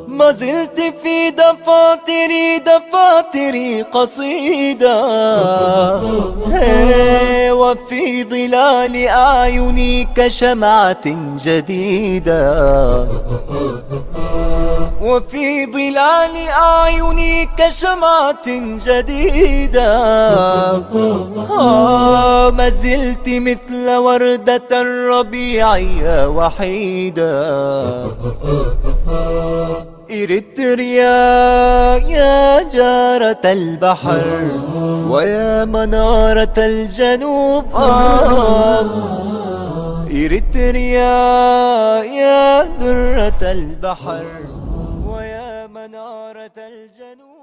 ما زلت في دفاتري، دفاتري قصيدة، هي، وفي ظلال أعيني كشمعة جديدة، وفي ظلال أعيني كشمعة جديدة. آه، ما زلت مثل وردة الربيع يا وحيدة. إريتريا يا جارة البحر، ويا منارة الجنوب. آه، إريتريا يا درة البحر، ويا منارة الجنوب.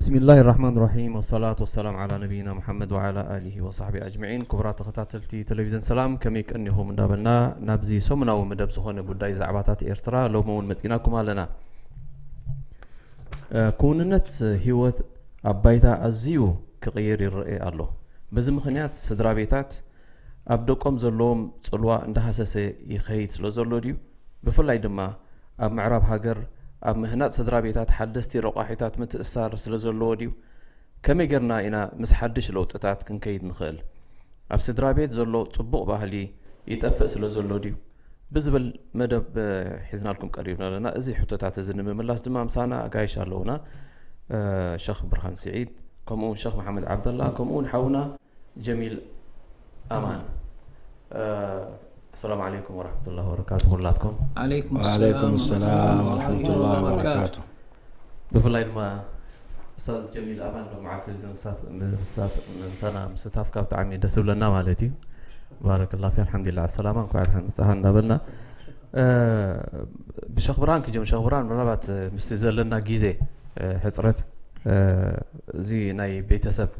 بسم الله الرحمن الرحيم، والصلاة والسلام على نبينا محمد وعلى آله وصحبه أجمعين. ክቡራት ተኸታተልቲ ቴሌቪዝን ሰላም፣ ከመይ ቀኒኹም እንዳበልና፣ ናብዚ ሰሙናዊ መደብ ዝኾነ ጉዳይ ዛዕባታት ኤርትራ ሎሚ እውን መጺናኩም ኣለና። እ፣ ክውንነት ህይወት ኣብ ባይታ ኣዝዩ ክቕየር ይረአ ኣሎ። በዚ ምኽንያት ስድራ ቤታት ኣብ ደቆም ዘለዎም ጽልዋ እንዳሃሰሰ ይኸይድ ስለ ዘሎ ድዩ? ብፍላይ ድማ ኣብ ምዕራብ ሃገር ኣብ ምህናጽ ስድራ ቤታት ሓደስቲ ረቋሒታት ምትእስሳር ስለ ዘለዎ ድዩ? ከመይ ጌርና ኢና ምስ ሓድሽ ለውጥታት ክንከይድ ንኽእል? ኣብ ስድራ ቤት ዘሎ ጽቡቕ ባህሊ ይጠፍእ ስለ ዘሎ ድዩ? ብዝብል መደብ፣ እ፣ ሒዝናልኩም ቀሪብና ኣለና። እዚ ሕቶታት እዚ ንምምላስ ድማ ምሳና ኣጋይሽ ኣለዉና። እ፣ ሸኽ ብርሃን ስዒድ፣ ከምኡ እውን ሸኽ መሓመድ ዓብደላ፣ ከምኡ እውን ሓውና ጀሚል ኣማን። እ፣ ኣሰላሙ ዓለይኩም ወረሕመቱላሂ ወበረካቱ ኩላትኩም። ዓለይኩም ወዓለይኩም ሰላም ሰላም ወረሕመቱላሂ ወረሕመቱላሂ ወበረካቱ። ወበረካቱ። ብፍላይ ድማ ኡስታዝ ጀሚል ኣማን ሎምዓንቲ እዚ ምሳት-፣ ምሳት-፣ ምሳና ምስታፍካ ብጣዕሚ ደስ ዝብለና ማለት እዩ። ባረከላሁ ፊ፣ ኣልሓምዱሊላህ፣ ኣሰላማ፣ እንኳዕ ብሓን መጻኻ እንዳበልና፣ እ፣ ብሸኽ ብርሃን ክጀምር። ሸኽ ብርሃን፣ ምናልባት፣ እ፣ ምስቲ ዘለና ግዜ፣ እ፣ ሕጽረት፣ እ፣ እዚ ናይ ቤተሰብ፣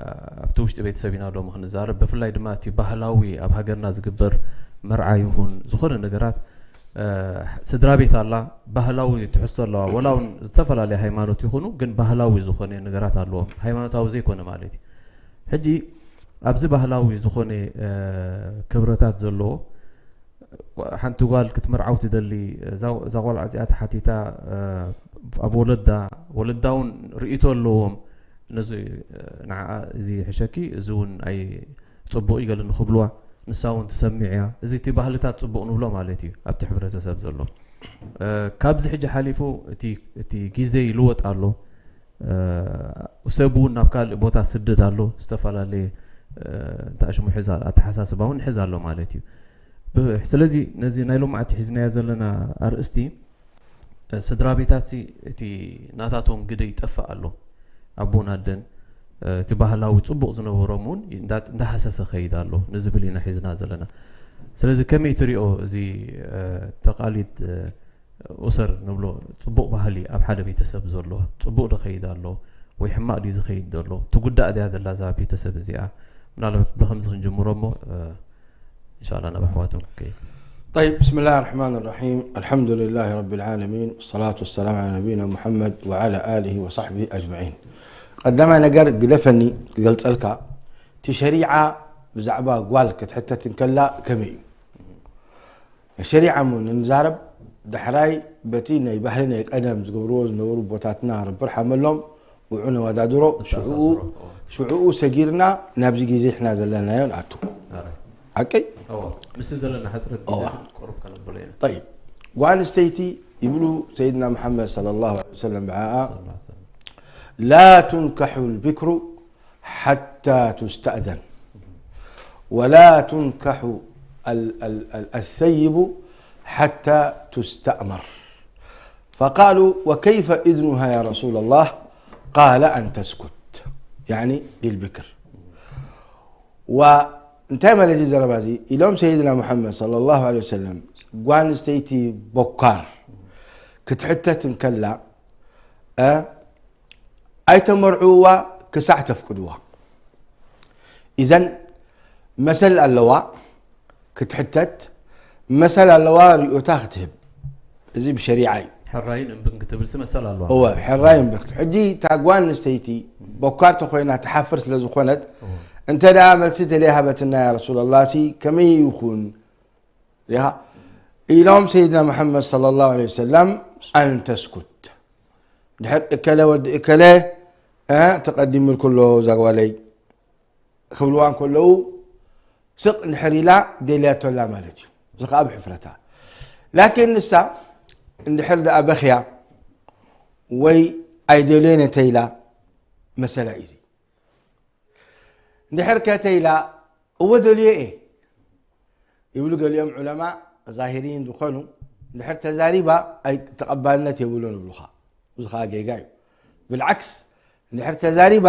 እ፣ ኣብቲ ውሽጢ ቤተሰብ ኢና ሎሚ ክንዛረብ። ብፍላይ ድማ እቲ ባህላዊ ኣብ ሃገርና ዝግበር መርዓ ይኹን ዝኾነ ነገራት፣ እ፣ ስድራ ቤት ኣላ፣ ባህላዊ ትሕዝቶ ኣለዋ። ወላ እውን ዝተፈላለየ ሃይማኖት ይኹኑ፣ ግን ባህላዊ ዝኾነ ነገራት ኣለዎም። ሃይማኖታዊ ዘይኮነ ማለት እዩ። ሕጂ ኣብዚ ባህላዊ ዝኾነ፣ እ፣ ክብረታት ዘለዎ፣ ሓንቲ ጓል ክትምርዓው ትደሊ፣ እዛ፣ እዛ ቆልዓ እዚኣ ተሓቲታ፣ እ፣ ኣብ ወለዳ፣ ወለዳ እውን ርእይቶ ኣለዎም። ነዚ፣ እ፣ ንዓኣ እዚ ይሕሸኪ፣ እዚ እውን ኣይ-፣ ጽቡቕ እዩ ገለ ንኽብልዋ፣ ንሳ እውን ትሰምዕ እያ። እዚ እቲ ባህልታት ጽቡቕ ንብሎ ማለት እዩ፣ ኣብቲ ሕብረተሰብ ዘሎ። እ፣ ካብዚ ሕጂ ሓሊፉ እቲ፣ እቲ ግዜ ይልወጥ ኣሎ። እ፣ ሰብ እውን ናብ ካልእ ቦታ ስደድ ኣሎ፣ ዝተፈላለየ፣ እ፣ እንታይ ሽሙ ሕዝ ኣሎ፣ ኣተሓሳስባ እውን ሕዝ ኣሎ ማለት እዩ። ብ-፣ ስለዚ ነዚ ናይ ሎማዓንቲ ሒዝናዮ ዘለና ኣርእስቲ፣ እ፣ ስድራ ቤታትሲ እቲ ናታቶም ግደ ይጠፍእ ኣሎ። ኣቦን ኣደን፣ እ፣ እቲ ባህላዊ ጽቡቕ ዝነበሮም እውን እንዳ-፣ እንዳሃሰሰ ከይድ ኣሎ ንዝብል ኢና ሒዝና ዘለና። ስለዚ ከመይ ትሪኦ እዚ፣ እ፣ ተቓሊድ፣ እ፣ ኡሰር ንብሎ ጽቡቕ ባህሊ ኣብ ሓደ ቤተሰብ ዘሎ ጽቡቕ ዶ ከይድ ኣሎ ወይ ሕማቕ ድዩ ዝኸይድ ዘሎ? ትጉዳእ ድያ ዘላ እዛ ቤተሰብ እዚኣ? ምናልባት ብኸምዚ ክንጅምሮ እሞ፣ እ፣ ኢንሻላህ ናብ ኣሕዋቶም ክከይድ። طيب، بسم الله الرحمن الرحيم. الحمد لله رب العالمين، والصلاة والسلام على نبينا محمد وعلى آله وصحبه أجمعين. ቀዳማይ ነገር ግደፈኒ ክገልጸልካ፣ እቲ ሸሪዓ ብዛዕባ ጓል ክትሕተት እንከላ ከመይ እዩ? ሸሪዓ እሞ ንንዛረብ፣ ዳሕራይ በቲ ናይ ባህሊ ናይ ቀደም ዝገብርዎ ዝነበሩ ቦታትና ረቢ ርሓመሎም፣ ብኡ ነወዳድሮ፣ ሽዑኡ፣ ሽዑኡ ሰጊርና ናብዚ ግዜ ሕና ዘለናዮ ንኣቱ። ኣረ። ሓቀይ? እዋ፣ ምስቲ ዘለና ሕጽረት ግዜ እዋ። ግን ቁሩብ ከነብሎ ኢና። ጠይብ፣ ጓል ኣንስተይቲ ይብሉ ሰይድና መሓመድ ሰለላሁ ዐለይሂ ወሰለም ብዓኣ፣ ሰለላሁ ዐለይሂ ወሰለም። لا تنكح البكر حتى تستأذن، ولا تنكح ال-، ال-، ال-، الثيب حتى تستأمر. فقالوا: وكيف إذنها يا رسول الله؟ قال: أن تسكت، يعني للبكر. و እንታይ ማለት እዩ ዘረባ እዚ? ኢሎም ሰይድና ሙሐመድ ሰለላሁ ዐለይሂ ወሰለም፣ ጓል ኣንስተይቲ ቦካር ክትሕተት እንከላ፣ እ፣ ኣይተመርዕውዋ ክሳዕ ተፍቅድዋ። ኢዘን መሰል ኣለዋ ክትሕተት፣ መሰል ኣለዋ ርእዮታ ክትህብ። እዚ ብሸሪዓ እዩ። ሕራይን እምብን ክትብልሲ መሰል ኣለዋ። እወ፣ ሕራይ እምብን። ሕጂ እታ ጓል ኣንስተይቲ ቦካር ተኾይና ትሓፍር ስለ ዝኾነት፣ እወ። እንተ ደኣ መልሲ ተለይ ሃበትና፣ ያ ረሱላላህ፣ ሲ ከመይ ይኹን? ሪኻ? ኢሎም ሰይድና መሐመድ ሰለላሁ ዐለይሂ ወሰለም፣ ኣን ተስኩት። ድሕር እከለ ወዲ እከለ፣ እ፣ ተቐዲሙልኩ ኣሎ እዛ ጓለይ ክብልዋ እንከለዉ፣ ስቕ እንድሕር ኢላ ደልያቶ ኣላ ማለት እዩ። እዚ ኸኣ ብሕፍረታ። ላኪን ንሳ እንድሕር ደኣ በኽያ ወይ ኣይደልዮን እየ ተይላ፣ መሰላ እዩ እዚ። እንድሕር ከ ተይላ፣ እወ ደልዮ እየ ይብሉ ገሊኦም ዑለማ ዛሂሪን ዝኾኑ። እንድሕር ተዛሪባ፣ ኣይ ተቐባልነት የብሉን ይብሉኻ። እዚ ኸኣ ጌጋ እዩ። ብልዓክስ፣ እንድሕር ተዛሪባ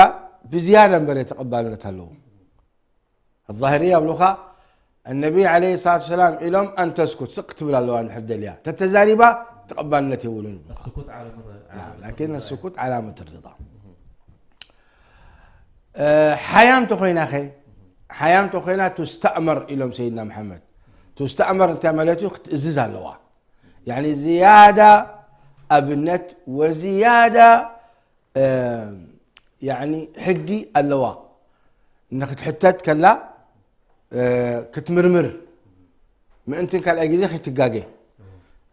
ብዝያዳ እምበር ተቐባልነት ኣለዎ። ኣዛሂርያ ይብሉኻ፣ النبي عليه الصلاة والسلام ኢሎም፣ ኣን ተስኩት፣ ስቕ ክትብል ኣለዋ እንድሕር ደልያ። ተተዛሪባ ተቐባልነት የብሉን ይብሉኻ። السكوت علامة علامة ላኪን الرضا። السكوت علامة الرضا። እ፣ ሓያም ተኾይና ኸ? ሓያም ተኾይና ቱስተእመር ኢሎም ሰይድና መሐመድ። ቱስተእመር እንታይ ማለት እዩ? ክትእዝዝ ኣለዋ። ያኒ ዝያዳ ኣብነት ወዝያዳ፣ እ፣ ያኒ ሕጊ ኣለዋ። ንኽትሕተት ከላ፣ እ፣ ክትምርምር ምእንትን ካልኣይ ግዜ ከይትጋገ።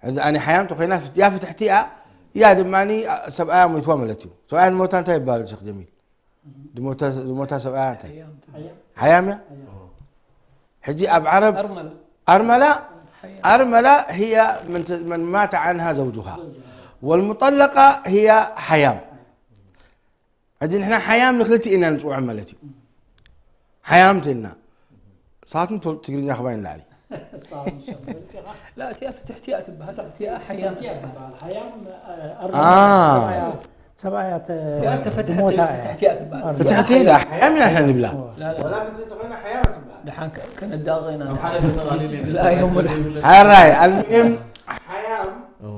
ሕዚ ኣነ ሓያም ተኾይና ያ ፍትሕቲ እያ፣ ያ ድማ ሰብኣያ ሞይትዋ ማለት እዩ። ሰብኣያ ንሞታ እንታይ ይባሃል ሸኽ ጀሚል? ዝሞታ፣ ዝሞታ ሰብኣያ እንታይ? ሓያም ትበሃል። ሓያም እያ? ሕጂ ኣብ ዓረብ ኣርመላ። ኣርመላ፣ ሓያም። ኣርመላ هي من ت-، من مات عنها زوجها. زوجها. والمطلقة هي ሓያም። ሕጂ ንሕና ሓያም ንክልቲኡ ኢና ንፅውዖም ማለት እዩ። ሓያም ትልና። ንስኻትኩም ትፈልጡ ትግርኛ ክባይ ንላዕሊ። لا، እቲኣ ፍትሕቲ እያ ትበሃል፣ እቲኣ ሓያም ትበሃል። ሓያም፣ አ፣ ኣርባ አ። ሰብኣያ፣ ሰብኣያ ተ-፣ እቲኣ ተፈትሐት ሞታ እያ። ፍትሕቲ እያ ትበሃል። ኣርባ። ፍትሕቲ ኢላ ሓያም ኢና ንሕና ንብላ። لا، لا. ወላ ፍትሕቲ ኮይና ሓያም ትበሃል። ደሓን ከ-፣ ከነዳቕቕ ኢና። ኣብ ሓደ ተጠቓሊሉ እዩ። لا፣ يوم الح-، ሓራይ፣ ኣልሙሂም ሓያም፣ እወ።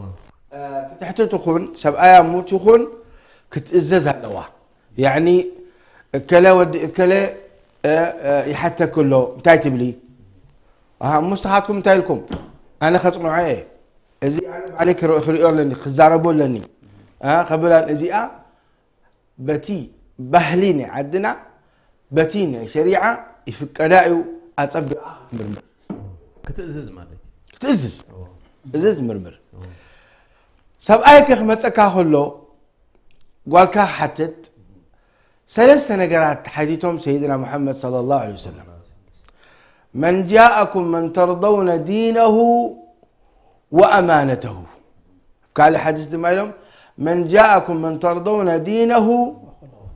እ፣ ፍትሕቲ ትኹን፣ ሰብኣያ ሙት ይኹን፣ ክትእዘዝ ኣለዋ። ያዕኒ፣ እከለ ወዲ እከለ፣ እ፣ እ፣ ይሓተኪ ኣሎ፣ እንታይ ትብሊ? ኣሃ፣ እሞ ንስኻትኩም እንታይ ኢልኩም? ኣነ ከጽንዖ እየ። እዚ ኣነ ባዕለይ ክር-፣ ክርእዮ ኣለኒ፣ ክዛረቦ ኣለኒ። እ፣ ከብላን እዚኣ በቲ ባህሊ ናይ ዓድና፣ በቲ ናይ ሸሪዓ ይፍቀዳ እዩ፣ ኣጸቢቓ ክትምርምር። ክትእዝዝ ማለት እዩ። ክትእዝዝ። እዎ። እዝዝ ምርምር። እዎ። ሰብኣይከ ክመጸካ ከሎ፣ ጓልካ ክሓትት፣ ሰለስተ ነገራት ሓቲቶም ሰይድና ሙሐመድ ሰለላሁ ዐለይሂ ወሰለም። من جاءكم من ترضون دينه وأمانته. ካልእ ሓዲስ ድማ ኢሎም፣ من جاءكم من ترضون دينه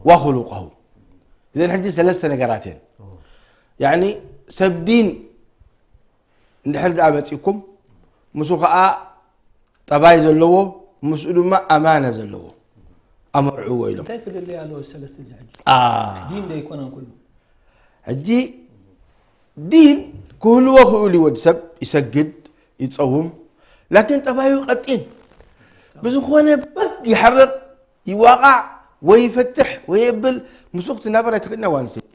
وخلقه. እዘን ሕጂ ሰለስተ ነገራት እየን። ያዕኒ ሰብ ዲን እንድሕር ደኣ መጺእኩም፣ ምስኡ ኸኣ ጠባይ ዘለዎ፣ ምስኡ ድማ ኣማና ዘለዎ ኣመርዕዎ ኢሎም። እንታይ ፍልልይ ኣለዎ ሰለስተ እዚ ሕጂ? አ። ዲን ዶ ኣይኮነን ኩሉ? ሕጂ ዲን ክህልዎ ክእሉ እዩ፣ ወዲ ሰብ ይሰግድ፣ ይጸውም፣ ላኪን ጠባዩ ቀጢን። ብዝኾነ በግ ይሓርቕ፣ ይዋቓዕ፣ ወይ ይፈትሕ፣ ወይ የብል፣ ምስኡ ክትናበር ኣይትኽእልን እያ ጓል ኣንስተይቲ።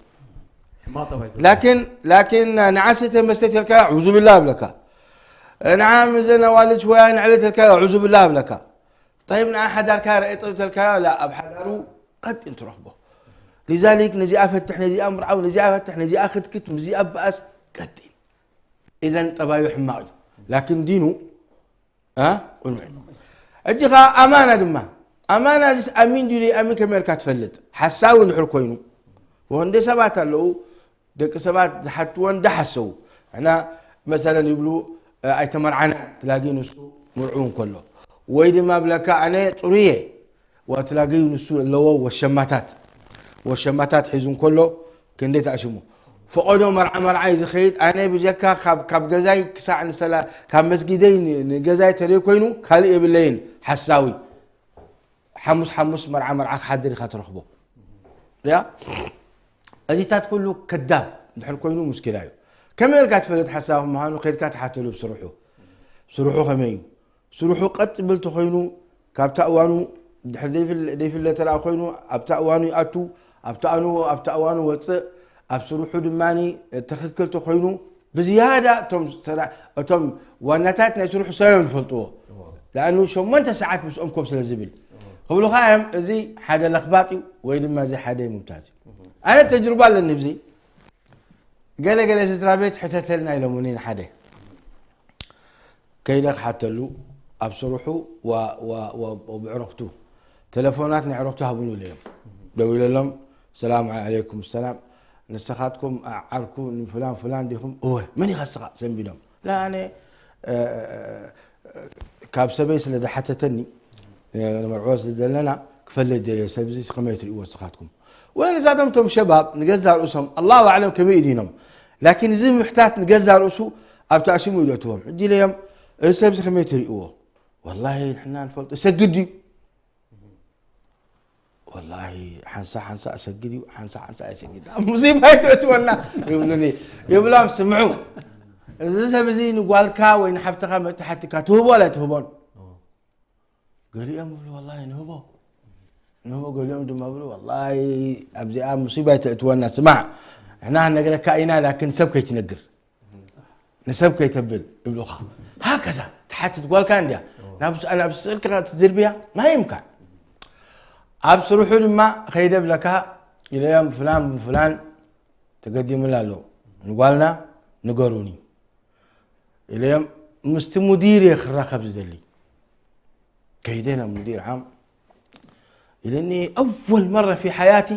ሕማቕ ጠባይ ዘለዎ። ላኪን፣ ላኪን ንዓ ስተ መስተ ተልካዮ፣ ዑዙብላ እብለካ። ንዓ ምዘን ኣዋልድ ሽወያ ንዕለ ተልካዮ፣ ዑዙብላ እብለካ። ጠይብ፣ ንዓ ሓዳርካ ርአ ጠብ ተልካዮ፣ ላ፣ ኣብ ሓዳሩ ቀጢን ትረኽቦ። ሊዛሊክ ነዚኣ ፈትሕ፣ ነዚኣ ምርዓው፣ ነዚኣ ፈትሕ፣ ነዚኣ ክትክት፣ ነዚኣ በኣስ፣ ቀጢን። ኢዘን ጠባዩ ሕማቕ እዩ። ላኪን ዲኑ፣ እ፣ ቁኑዕ እዩ። ሕጂ ኸዓ ኣማና ድማ። ኣማና እዚስ ኣሚን ድዩ ዘይኣሚን ከመይ ጌርካ ትፈልጥ? ሓሳዊ እንድሕር ኮይኑ፣ ወንደ ሰባት ኣለዉ፣ ደቂ ሰባት ዝሓትዎ እንዳሓሰዉ፣ ንሕና መሰለን ይብሉ፣ እ፣ ኣይተመርዓና፣ ትላጊ ንሱ ምርዑው እንከሎ። ወይ ድማ ብለካ፣ ኣነ ጽሩየ፣ ወትላጊ ንሱ ኣለዎ ወሸማታት። ወሸማታት ሒዙ እንከሎ፣ ክንደይ ተኣሽሙ። ፈቐዶ መርዓ መርዓ እዩ ዝኸይድ፣ ኣነ ብጀካ ካብ፣ ካብ ገዛይ ክሳዕ ንሰላ-፣ ካብ መስጊደይ ን-፣ ንገዛይ ተለይ ኮይኑ፣ ካልእ የብለይን፣ ሓሳዊ። ሓሙስ ሓሙስ መርዓ መርዓ ክሓድር ኢኻ ትረኽቦ። ያ? እዚታት ኩሉ ከዳብ እንድሕር ኮይኑ ሙስኪላ እዩ። ከመይ ኢልካ ትፈልጥ ሓሳብ ምዃኑ ከይድካ ትሓተሉ ብስርሑ። ስርሑ ከመይ እዩ? ስርሑ ቀጥ ብል ተኾይኑ፣ ካብታ እዋኑ ድሕሪ ዘይፍለ-፣ ዘይፍለ ተረኣ ኮይኑ፣ ኣብታ እዋኑ ይኣቱ፣ ኣብታ ኣኑ-፣ ኣብታ እዋኑ ወፅእ፣ ኣብ ስርሑ ድማ ትኽክል ተኾይኑ፣ ብዝያዳ እቶም ሰራ-፣ እቶም ዋናታት ናይ ስርሑ ሰበብ ይፈልጥዎ። እዎ። ለኣኑ ሸሞንተ ሰዓት ምስኦም ኮፍ ስለ ዝብል። እዎ። ክብሉኻ እዮም፣ እዚ ሓደ ለኽባጥ እዩ፣ ወይ ድማ እዚ ሓደ ሙምታዝ እዩ። እዎ። ኣነ ተጅርባ ኣለኒ ብዚ። ገለ ገለ ስድራ ቤት ሕተተልና ኢሎምኒ ንሓደ። ከይደ ክሓተሉ ኣብ ስርሑ ዋ-፣ ዋ-፣ ዋ-፣ ብዕረኽቱ ተለፎናት ናይ ዕረኽቱ ሃቡኑ ኢለዮም። ደዊለሎም፣ ሰላም ዓለይኩም ሰላም፣ ንስኻትኩም ዓ-፣ ዓርኩ ንፍላን ፍላን ዲኹም? እወ፣ መን ኢኻ ንስኻ? ሰንቢዶም። ላ ኣነ፣ እ፣ ካብ ሰበይ ስለ ዝሓተተኒ፣ እ፣ ንመርዖ ስለ ዘለና ክፈልጥ ደልየ፣ ሰብ እዚ ከመይ ትርእይዎ ንስኻትኩም? ወይ ንሳቶም እቶም ሸባብ ንገዛ ርእሶም ኣላሁ ኣዕለም ከመይ ኢሉ ኢኖም። ላኪን እዚ ምሕታት ንገዛ ርእሱ ኣብ ተኣሽሙ እዩ ዘእትዎም። ሕጂ ኢለዮም፣ እዚ ሰብ እዚ ከመይ ትርእይዎ? ወላሂ ንሕና ንፈልጦ፣ ይሰግድ ድዩ? ወላሂ ሓንሳ ሓንሳ እሰግድ እዩ፣ ሓንሳ ሓንሳ ኣይሰግድ። ኣብ ሙሲባ ኣይትእትወና ይብሉኒ። ይብሎም፣ ስምዑ፣ እዚ ሰብ እዚ ንጓልካ ወይ ንሓፍትኻ መጥሓትካ ትህቦ ኣላ ትህቦን? ገሊኦም ይብሉ፣ "ወላሂ ንህቦ፣ ንህቦ።" ገሊኦም ድማ ይብሉ፣ "ወላሂ ኣብዚኣ ሙሲባ ኣይተእትወና። ስማዕ፣ ንሕና ክንነግረካ ኢና፣ ላኪን ሰብ ከይትነግር፣ ንሰብ ከይተብል" ይብሉኻ። ሃከዛ ትሓትት ጓልካ እንድያ። ናብ ስ-፣ ናብ ስእልካ ትድርብያ፣ ማይ ይምካን። ኣብ ስርሑ ድማ ከይደ ብለካ፣ ኢለዮም፣ "ፍላን ብፍላን ተገዲሙላ ኣሎ፣ ንጓልና ንገሩኒ" ኢለዮም፣ "ምስቲ ሙዲር እየ ክራኸብ ዝደሊ።" ከይደ ናብ ሙዲር ዓም ኢለኒ፣ ኣወል መራ ፊ ሓያቲ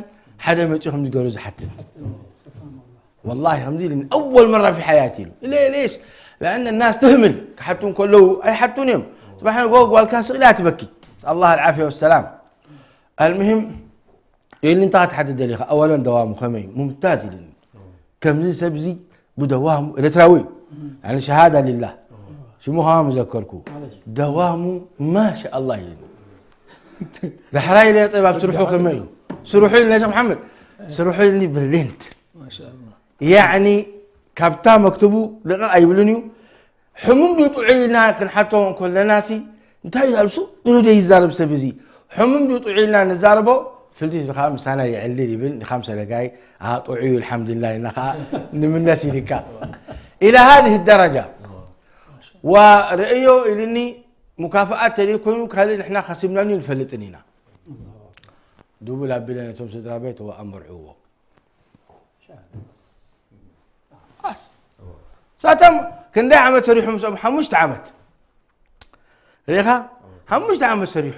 ሓደ መፂኡ ከምዚ ገይሩ ዝሓትት። ወላሂ ከምዚ ኢለኒ፣ ኣወል መራ ፊ ሓያቲ ኢሉ። ኢለ፣ ሌሽ? ለኣነ ናስ ትህምል፣ ክሓቱ እንከለዉ ኣይሓቱን እዮም። ፅባሕ ንግሆ ጓልካ ስቕ ኢላ ትበኪ። ነስኣሉላህ ኣልዓፍያ ወሰላም። ኣልሙሂም፣ ኢልኒ፣ እንታይ ክትሓትት ደሊኻ? ኣወለን ደዋሙ ከመይ እዩ? ሙምታዝ ኢልኒ። ከምዚ ሰብ እዚ ብደዋሙ ኤርትራዊ እዩ። ያኒ ሸሃዳ ሊላህ። ሽሙ ከማን ምዘከርኩ። ደዋሙ ማሻኣላህ ኢልኒ። ዳሕራይ ኢለ፣ "ጠይብ፣ ኣብ ስርሑ ከመይ እዩ?" ስርሑ ኢልኒ፣ "ሸኽ መሓመድ፣ ስርሑ" ኢልኒ፣ "ብሪሊንት። ማሻኣላህ። ያኒ ካብታ መክትቡ ልቐቕ ኣይብልን እዩ። ሕሙም ድዩ ጥዑይ ኢልና ክንሓቶ እንከለና ሲ፣ እንታይ እዩ ዛልሱ? ኢሉ ደይ ይዛረብ ሰብ እዚ። ሕሙም ድዩ ጥዑይ ኢልና ንዛረቦ፣ ፍልቲ ብኻ ምሳና ይዕልል" ይብል። ንኻም ሰለጋይ፣ "ኣ፣ ጥዑይ እዩ፣ ኣልሓምዱሊላህ" ኢልና ኸዓ ንምለስ ኢልካ። ኢላ ሃዚህ ደረጃ። ወርእዮ ኢልኒ፣ ሙካፍኣት ተደይ ኮይኑ ካልእ ንሕና ከሲብናሉ ንፈልጥን ኢና። ዱብል ኣቢለ ነቶም ስድራ ቤት ወኣመርዕዎ። ኣስ። ሳቶም ክንደይ ዓመት ሰሪሑ ምስኦም? ሓሙሽተ ዓመት። ርኢኻ? ሓሙሽተ ዓመት ሰሪሑ።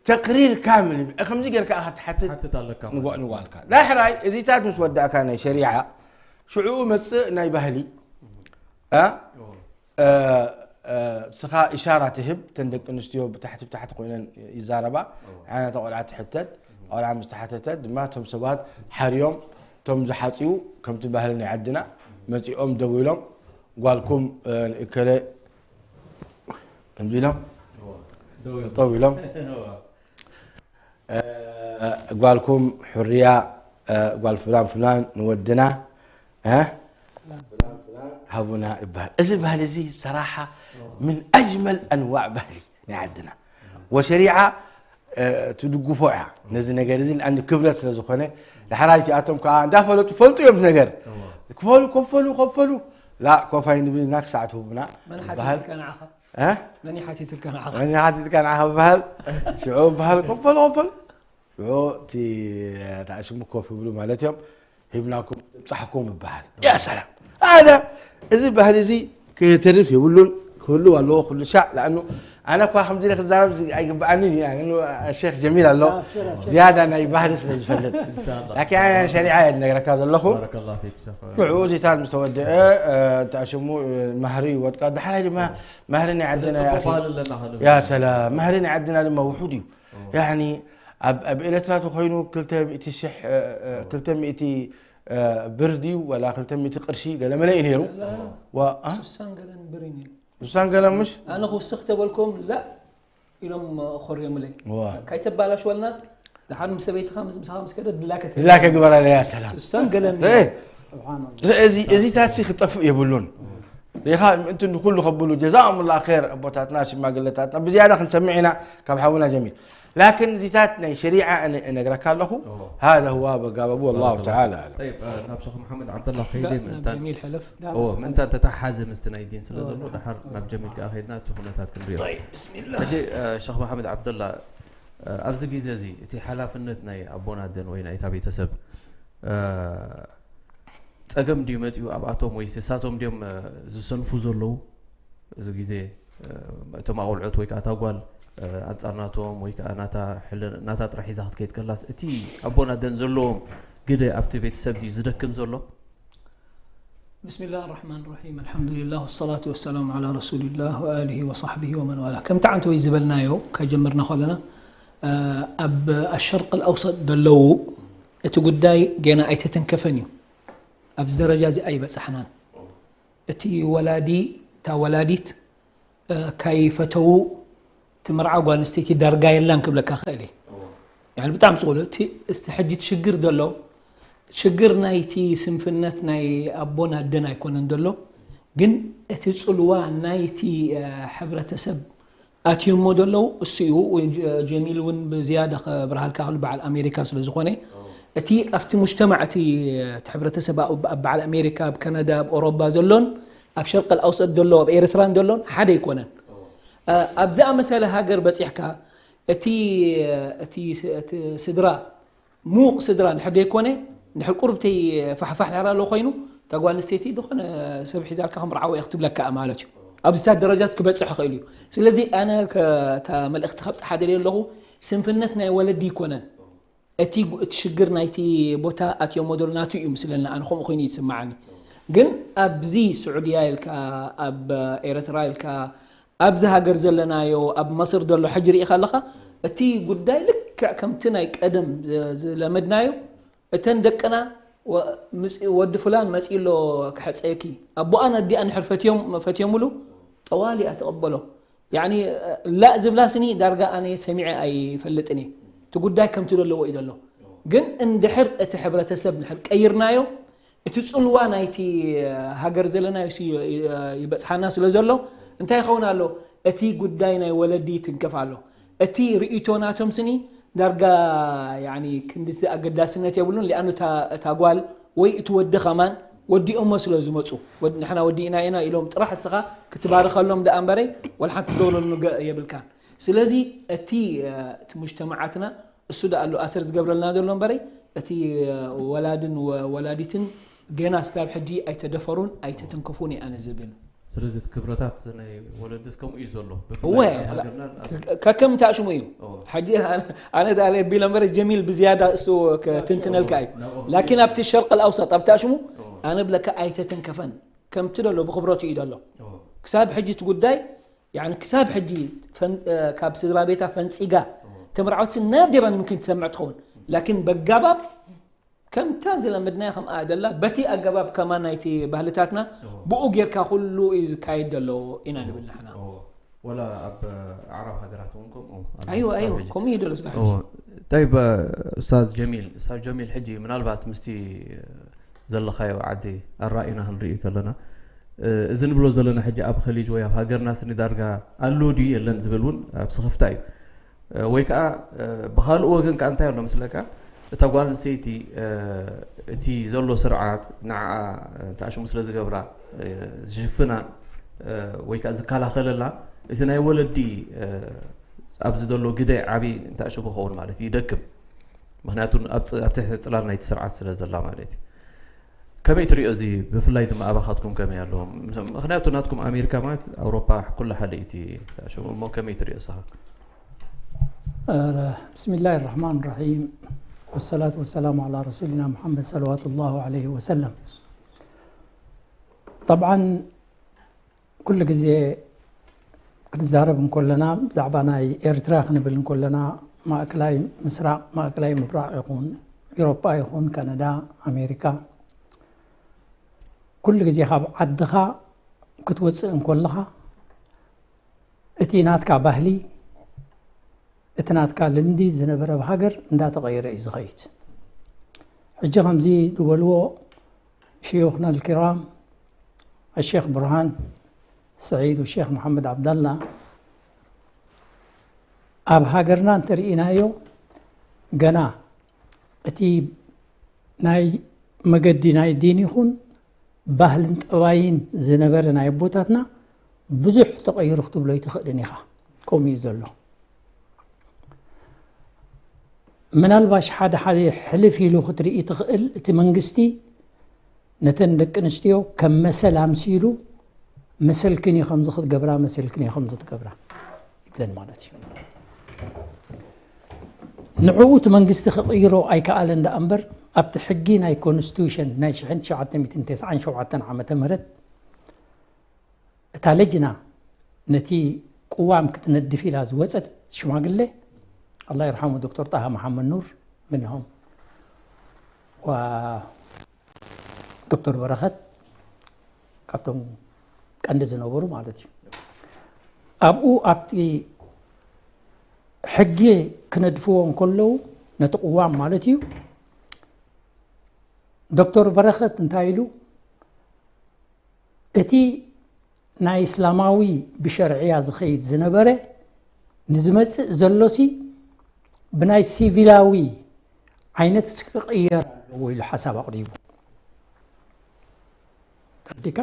ተቅሪር ካምል። ከምዚ ጌርካ ኢኻ ትሓትት። ትሓትት ኣለካ ማለት ንጓ-፣ እዩ። ንጓልካ። ዳሕራይ፣ እዚታት ምስ ወዳእካ ናይ ሸሪዓ፣ ሽዑኡ መጽእ ናይ ባህሊ። እ? ኦ። እ፣ እ፣ ስኻ ኢሻራ ትህብ፣ እተን ደቂ ኣንስትዮ ብታሕቲ ብታሕቲ ኮይነን ይዛረባ። ኦ። ዓይነታ ቆልዓ ትሕተት። ቆልዓ ምስ ተሓተተት ድማ እቶም ሰባት ሓርዮም፣ እቶም ዝሓጽዩ፣ ከምቲ ባህሊ ናይ ዓድና፣ መጺኦም ደው ኢሎም፣ ጓልኩም፣ እ፣ ንእከለ፣ ከምዚ ኢሎም፣ ኦ። ደው ኢሎም። ጠው ኢሎም። ኦ። እ፣ ጓልኩም ሕርያ፣ እ፣ ጓል ፍላን ፍላን ንወድና፣ እ፣ ፍላን ፍላን ሃቡና ይበሃል። እዚ ባህሊ እዚ ሰራሓ ምን ኣጅመል ኣንዋዕ ባህሊ ናይ ዓድና። ወሸሪዓ፣ እ፣ ትድግፎ እያ ነዚ ነገር እዚ፣ ለኣን ክብረት ስለ ዝኾነ። ዳሕራይ እቲኣቶም ከዓ እንዳፈለጡ ፈልጡ እዮም እቲ ነገር። እዋ። ክፈሉ፣ ከፈሉ፣ ከፈሉ። ላ፣ ኮፍ ኣይንብል ኢና ክሳዕ ትህቡና መን ይበሃል። ሓቲትልካ ንዓኻ? እ? መን ይሓቲትልካ ንዓኻ? መን ይሓቲትካ ንዓኻ ይበሃል። ሽዑ ይበሃል፣ ከፈሉ፣ ከፈሉ። ሽዑ እቲ ተኣሽሙ ኮፍ ይብሉ ማለት እዮም። ሂብናኩም፣ ብጻሕኩም ይበሃል። ያ ሰላም። ኣነ እዚ ባህሊ እዚ ክተርፍ የብሉን፣ ክህሉ ኣለዎ ኩሉ ሻዕ። ለኣኑ ኣነ እኳ ከምዚ ኢለ ክዛረብ ዚ-፣ ኣይግብኣንን እዩ። ለኣኑ ሸኽ ጀሚል ኣሎ። ኣብሽር፣ ኣብሽር። ዝያዳ ናይ ባህሊ ስለ ዝፈልጥ። ኢንሻላህ። ላኪን ኣነ ሸሪዓ እየ ዝነግረካ ዘለኹ። ባረከላሁ ፊክ ሸኽ። ሽዑ እዚታት ምስ ተወደአ፣ እ፣ ተኣሽሙ፣ እ፣ ማህሪ ይወድቃ። ዳሕራይ ድማ ማህሪ ናይ ዓድና፣ ጽቡቕ ያ ኣኺ። ባህሊ ኣለና ክንብል። ያ ሰላም። ማህሪ ናይ ዓድና ድማ ውሑድ እዩ። ኦ። ያኒ ኣብ፣ ኣብ ኤርትራ ተኾይኑ ክልተ ሚእቲ ሽሕ፣ እ፣ እ፣ ክልተ ሚእቲ፣ እ፣ ብር ድዩ ወላ ክልተ ሚእቲ ቅርሺ ገለ መለ እዩ ነይሩ። ላ፣ ዋ፣ ኣ? ስሳን ገለን ብር እዩ ነይሩ። ስሳን ገለን ምሽ? ኣነ ክውስኽ ተበልኩም፣ ላ ኢሎም ኮርዮምለይ። ዋ። ካይተባላሽወልና፣ ደሓር ምስ ሰበይትኻ ምስ፣ ምሳኻ ምስ ከደ ድላከ ትህብ። ድላከ ግበራ፣ ያ ሰላም። ስሳን ገለን እ፣ ነይሩ። እዚ እዚታት ክጠፍእ የብሉን። ሪኻ ምእንቲ ንኩሉ ከብሉ ጀዛኦም ላ ር ኣቦታትና ሽማግለታትና ብዝያዳ ክንሰምዕ ኢና ካብ ሓውና ጀሚል። ላኪን እዚታት ናይ ሸሪዓ እነ እነግረካ ኣለኹ። هذا هو بقى بابو الله تعالى أعلم. طيب، ናብ ሸኽ መሓመድ ዓብደላ ከይደ ምእንታን ጀሚል ሕለፍ ምእንታን ተተሓሓዘ ምስቲ ናይ ዲን ስለ ዘሎ ድሓር ናብ ጀሚል ከዓ ከይድና እቲ ኩነታት ክንሪኦ። ሕጂ ሸኽ መሓመድ ዓብደላ፣ ኣብዚ ግዜ እዚ እቲ ሓላፍነት ናይ ኣቦን ኣደን ወይ ናይታ ቤተሰብ ፀገም ድዩ መፅኡ ኣብኣቶም ወይ ንሳቶም ድዮም ዝሰንፉ ዘለዉ? እዚ ግዜ እቶም ኣቆልዑት ወይ ከዓ እታ ጓል ኣንፃር ናቶም ወይ ከዓ ናታ ጥራሕ ሒዛ ክትከይድ ከላስ እቲ ኣቦን ኣደን ዘለዎም ግደ ኣብቲ ቤተሰብ ድዩ ዝደክም ዘሎ? بسم الله الرحمن الرحيم. الحمد لله والصلاة والسلام على رسول الله وآله وصحبه ومن والاه. ከምቲ ዓንተ ወይ ዝበልናዮ ከጀምርና ከለና ኣብ ኣሸርቅ ኣውሰጥ ዘለዉ እቲ ጉዳይ ገና ኣይተተንከፈን እዩ። ኣብዚ ደረጃ እዚ ኣይበፃሕናን። እቲ ወላዲ እታ ወላዲት ካይፈተዉ ትምርዓ ጓል ኣንስተይቲ ዳርጋ የላን ክብለካ ክእል እየ። ብጣዕሚ ፅቁል እቲ ሕጂ ሽግር ዘሎ ሽግር ናይቲ ስንፍነት ናይ ኣቦን ኣደን ኣይኮነን ዘሎ፣ ግን እቲ ፅልዋ ናይቲ ሕብረተሰብ ኣትዮሞ ዘለዉ እሱ እዩ። ጀሚል እውን ብዝያዳ ከብርሃልካ ክሉ በዓል ኣሜሪካ ስለ ዝኾነ እቲ ኣብቲ ሙጅተማዕ እቲ ሕብረተሰብ ኣብ በዓል ኣሜሪካ፣ ኣብ ካናዳ፣ ኣብ ኦሮባ ዘሎን ኣብ ሸርቅ ኣውሰጥ ዘሎ ኣብ ኤርትራን ዘሎን ሓደ ኣይኮነን። ኣብ ዝኣመሰለ ሃገር በፂሕካ እቲ እቲ ስድራ ምዉቕ ስድራ እንድሕር ዘይኮነ እንድሕር ቁርብተይ ፋሕፋሕ ድሕር ኣሎ ኮይኑ እታ ጓል ኣንስተይቲ ዝኾነ ሰብ ሒዛልካ ከም ርዓዎ እየ ክትብለካ ማለት እዩ። ኣብዚታት ደረጃ ክበፅሕ ይኽእል እዩ። ስለዚ ኣነ እታ መልእኽቲ ከብፅሓ ደልየ ኣለኹ፣ ስንፍነት ናይ ወለዲ ይኮነን። እቲ እቲ ሽግር ናይቲ ቦታ ኣትዮም ሞደል ናቱ እዩ ምስለና ኣነ ከምኡ ኮይኑ ይስማዓኒ። ግን ኣብዚ ስዑድያ ኢልካ ኣብ ኤርትራ ኢልካ ኣብዚ ሃገር ዘለናዮ ኣብ መስር ዘሎ ሕጂ ርኢኻ ኣለኻ። እቲ ጉዳይ ልክዕ ከምቲ ናይ ቀደም ዝለመድናዮ እተን ደቅና ወዲ ፍላን መፂኡ ኣሎ ክሕፀየኪ ኣቦኣን ኣዲኣን ድሕር ፈትዮም ፈትዮምሉ ጠዋሊ እያ ትቕበሎ። ያኒ ላእ ዝብላ ስኒ ዳርጋ ኣነ ሰሚዐ ኣይፈልጥን እየ። እቲ ጉዳይ ከምቲ ዘለዎ እዩ ዘሎ። ግን እንድሕር እቲ ሕብረተሰብ ንድሕር ቀይርናዮ እቲ ፅልዋ ናይቲ ሃገር ዘለና ይበፅሓና ስለ ዘሎ እንታይ ይኸውን ኣሎ? እቲ ጉዳይ ናይ ወለዲ ይትንከፍ ኣሎ። እቲ ርእይቶ ናቶም ስኒ ዳርጋ ያኒ ክንድቲ ኣገዳስነት የብሉን። ሊኣኑ እታ ጓል ወይ እቲ ወዲ ከማን ወዲኦሞ ስለ ዝመፁ ንሕና ወዲእና ኢና ኢሎም ጥራሕ እስኻ ክትባርኸሎም ደኣ እምበረይ ወላ ሓንቲ ክትገብረሉ የብልካን። ስለዚ እቲ እቲ ሙጅተማዓትና እሱ ደኣ ኣሎ ኣሰር ዝገብረልና ዘሎ እምበረይ እቲ ወላድን ወላዲትን ገና እስካብ ሕጂ ኣይተደፈሩን ኣይተተንከፉን እየ ኣነ ዝብል። ስለዚ እቲ ክብረታት ናይ ወለድስ ከምኡ እዩ ዘሎ ብፍላይ ኣብ ሃገርና ከከም ታሽሙ እዩ። ሕጂ ኣነ ዳ ቢለ እምበር ጀሚል ብዝያዳ እሱ ክትንትነልካ እዩ። ላኪን ኣብቲ ሸርቅ ኣውሰጥ ኣብ ታሽሙ ኣነ ብለካ ኣይተተንከፈን ከምቲ ደሎ ብክብረቱ እዩ ደሎ። ክሳብ ሕጂ እቲ ጉዳይ ያኒ ክሳብ ሕጂ ካብ ስድራ ቤታ ፈንፂጋ ተመርዓወት ናዲራን ምምኪን ትሰምዕ ትኸውን። ላኪን በጋባብ ከምታ ዝለመድናያ ከምኣ ደላ በቲ ኣገባብ ከማን ናይቲ ባህልታትና ብኡ ጌርካ ኩሉ እዩ ዝካየድ ዘሎ ኢና ንብል ንሕና። ወላ ኣብ ኣዕራብ ሃገራት እውን ከምኡ ኣሎ። ኣይወ ኣይወ ክሳብ ሕጂ። ከምኡ እዩ ደሎ ስጋሕ። ጠይብ ኡስታዝ ጀሚል ኡስታዝ ጀሚል ሕጂ ምናልባት ምስቲ ዘለኻዮ ዓዲ ኣራኢና ክንርኢ ከለና እዚ ንብሎ ዘለና ሕጂ ኣብ ኸሊጅ ወይ ኣብ ሃገርና ስኒ ዳርጋ ኣሎ ድዩ የለን ዝብል እውን ኣብ ስኽፍታ እዩ። ወይ ከዓ ብኻልእ ወገን ከዓ እንታይ ኣሎ መስለካ እታ ጓል ኣንስተይቲ እቲ ዘሎ ስርዓት ንዓ ተኣሽሙ ስለ ዝገብራ ዝሽፍና ወይ ከዓ ዝከላኸለላ እቲ ናይ ወለዲ ኣብዚ ዘሎ ግደ ዓብዪ እንተኣሽሙ ክኸውን ማለት እዩ ይደክም። ምክንያቱ ኣብ ትሕቲ ፅላል ናይቲ ስርዓት ስለ ዘላ ማለት እዩ። ከመይ ትሪኦ እዚ ብፍላይ ድማ ኣባኻትኩም ከመይ ኣለዎም? ምክንያቱ ናትኩም ኣሜሪካ ማለት ኣውሮፓ ኩላ ሓደ እቲ ተኣሽሙ እሞ ከመይ ትሪኦ እስኻ? بسم الله الرحمن الرحيم والصلاة والسلام على رسولنا محمد صلوات الله عليه وسلم. طبعا ኩሉ ግዜ ክንዛረብ እንከለና ብዛዕባ ናይ ኤርትራ ክንብል እንከለና ማእከላይ ምስራቕ ማእከላይ ምብራቕ ይኹን ኤሮጳ ይኹን ካናዳ ኣሜሪካ ኩሉ ግዜ ካብ ዓድኻ ክትወፅእ እንከለኻ እቲ ናትካ ባህሊ እቲ ናትካ ልምዲ ዝነበረ ኣብ ሃገር እንዳተቐየረ እዩ ዝኸይድ። ሕጂ ከምዚ ዝበልዎ شيوخنا الكرام، الشيخ برهان سعيد والشيخ محمد عبد الله، ኣብ ሃገርና እንተርኢናዮ፣ ገና እቲ ናይ መገዲ ናይ ዲን ይኹን ባህልን ጠባይን ዝነበረ ናይ ኣቦታትና ብዙሕ ተቐይሩ ክትብሎ ኣይትኽእልን ኢኻ። ከምኡ እዩ ዘሎ። ምናልባሽ ሓደ ሓደ ሕልፍ ኢሉ ክትርኢ ትኽእል፣ እቲ መንግስቲ ነተን ደቂ ኣንስትዮ ከም መሰል ኣምሲሉ፣ መሰልክን እዩ ከምዚ ክትገብራ፣ መሰልክን እዩ ከምዚ ክትገብራ ይብለን ማለት እዩ። ንዕኡ እቲ መንግስቲ ክቕይሮ ኣይከኣለን ደኣ እምበር፣ ኣብቲ ሕጊ ናይ ኮንስቲቱሽን ናይ ሽሕን ትሽዓተ ሚእትን ተስዓን ሸውዓተን ዓመተ ምህረት እታ ለጅና ነቲ ቅዋም ክትነድፍ ኢላ ዝወፀት ሽማግሌ፣ ኣላህ ይርሓሙ ዶክተር ጣሃ መሓመድ ኑር ምንሆም፣ ዋ ዶክተር በረኸት ካብቶም ቀንዲ ዝነበሩ ማለት እዩ። ኣብኡ ኣብቲ ሕጊ ክነድፍዎ እንከለዉ፣ ነቲ ቅዋም ማለት እዩ፣ ዶክተር በረኸት እንታይ ኢሉ፣ እቲ ናይ እስላማዊ ብሸርዕያ ዝኸይድ ዝነበረ ንዝመጽእ ዘሎሲ ብናይ ሲቪላዊ ዓይነት ክቕየር ኣለዎ ኢሉ ሓሳብ ኣቕሪቡ። ተረዲካ?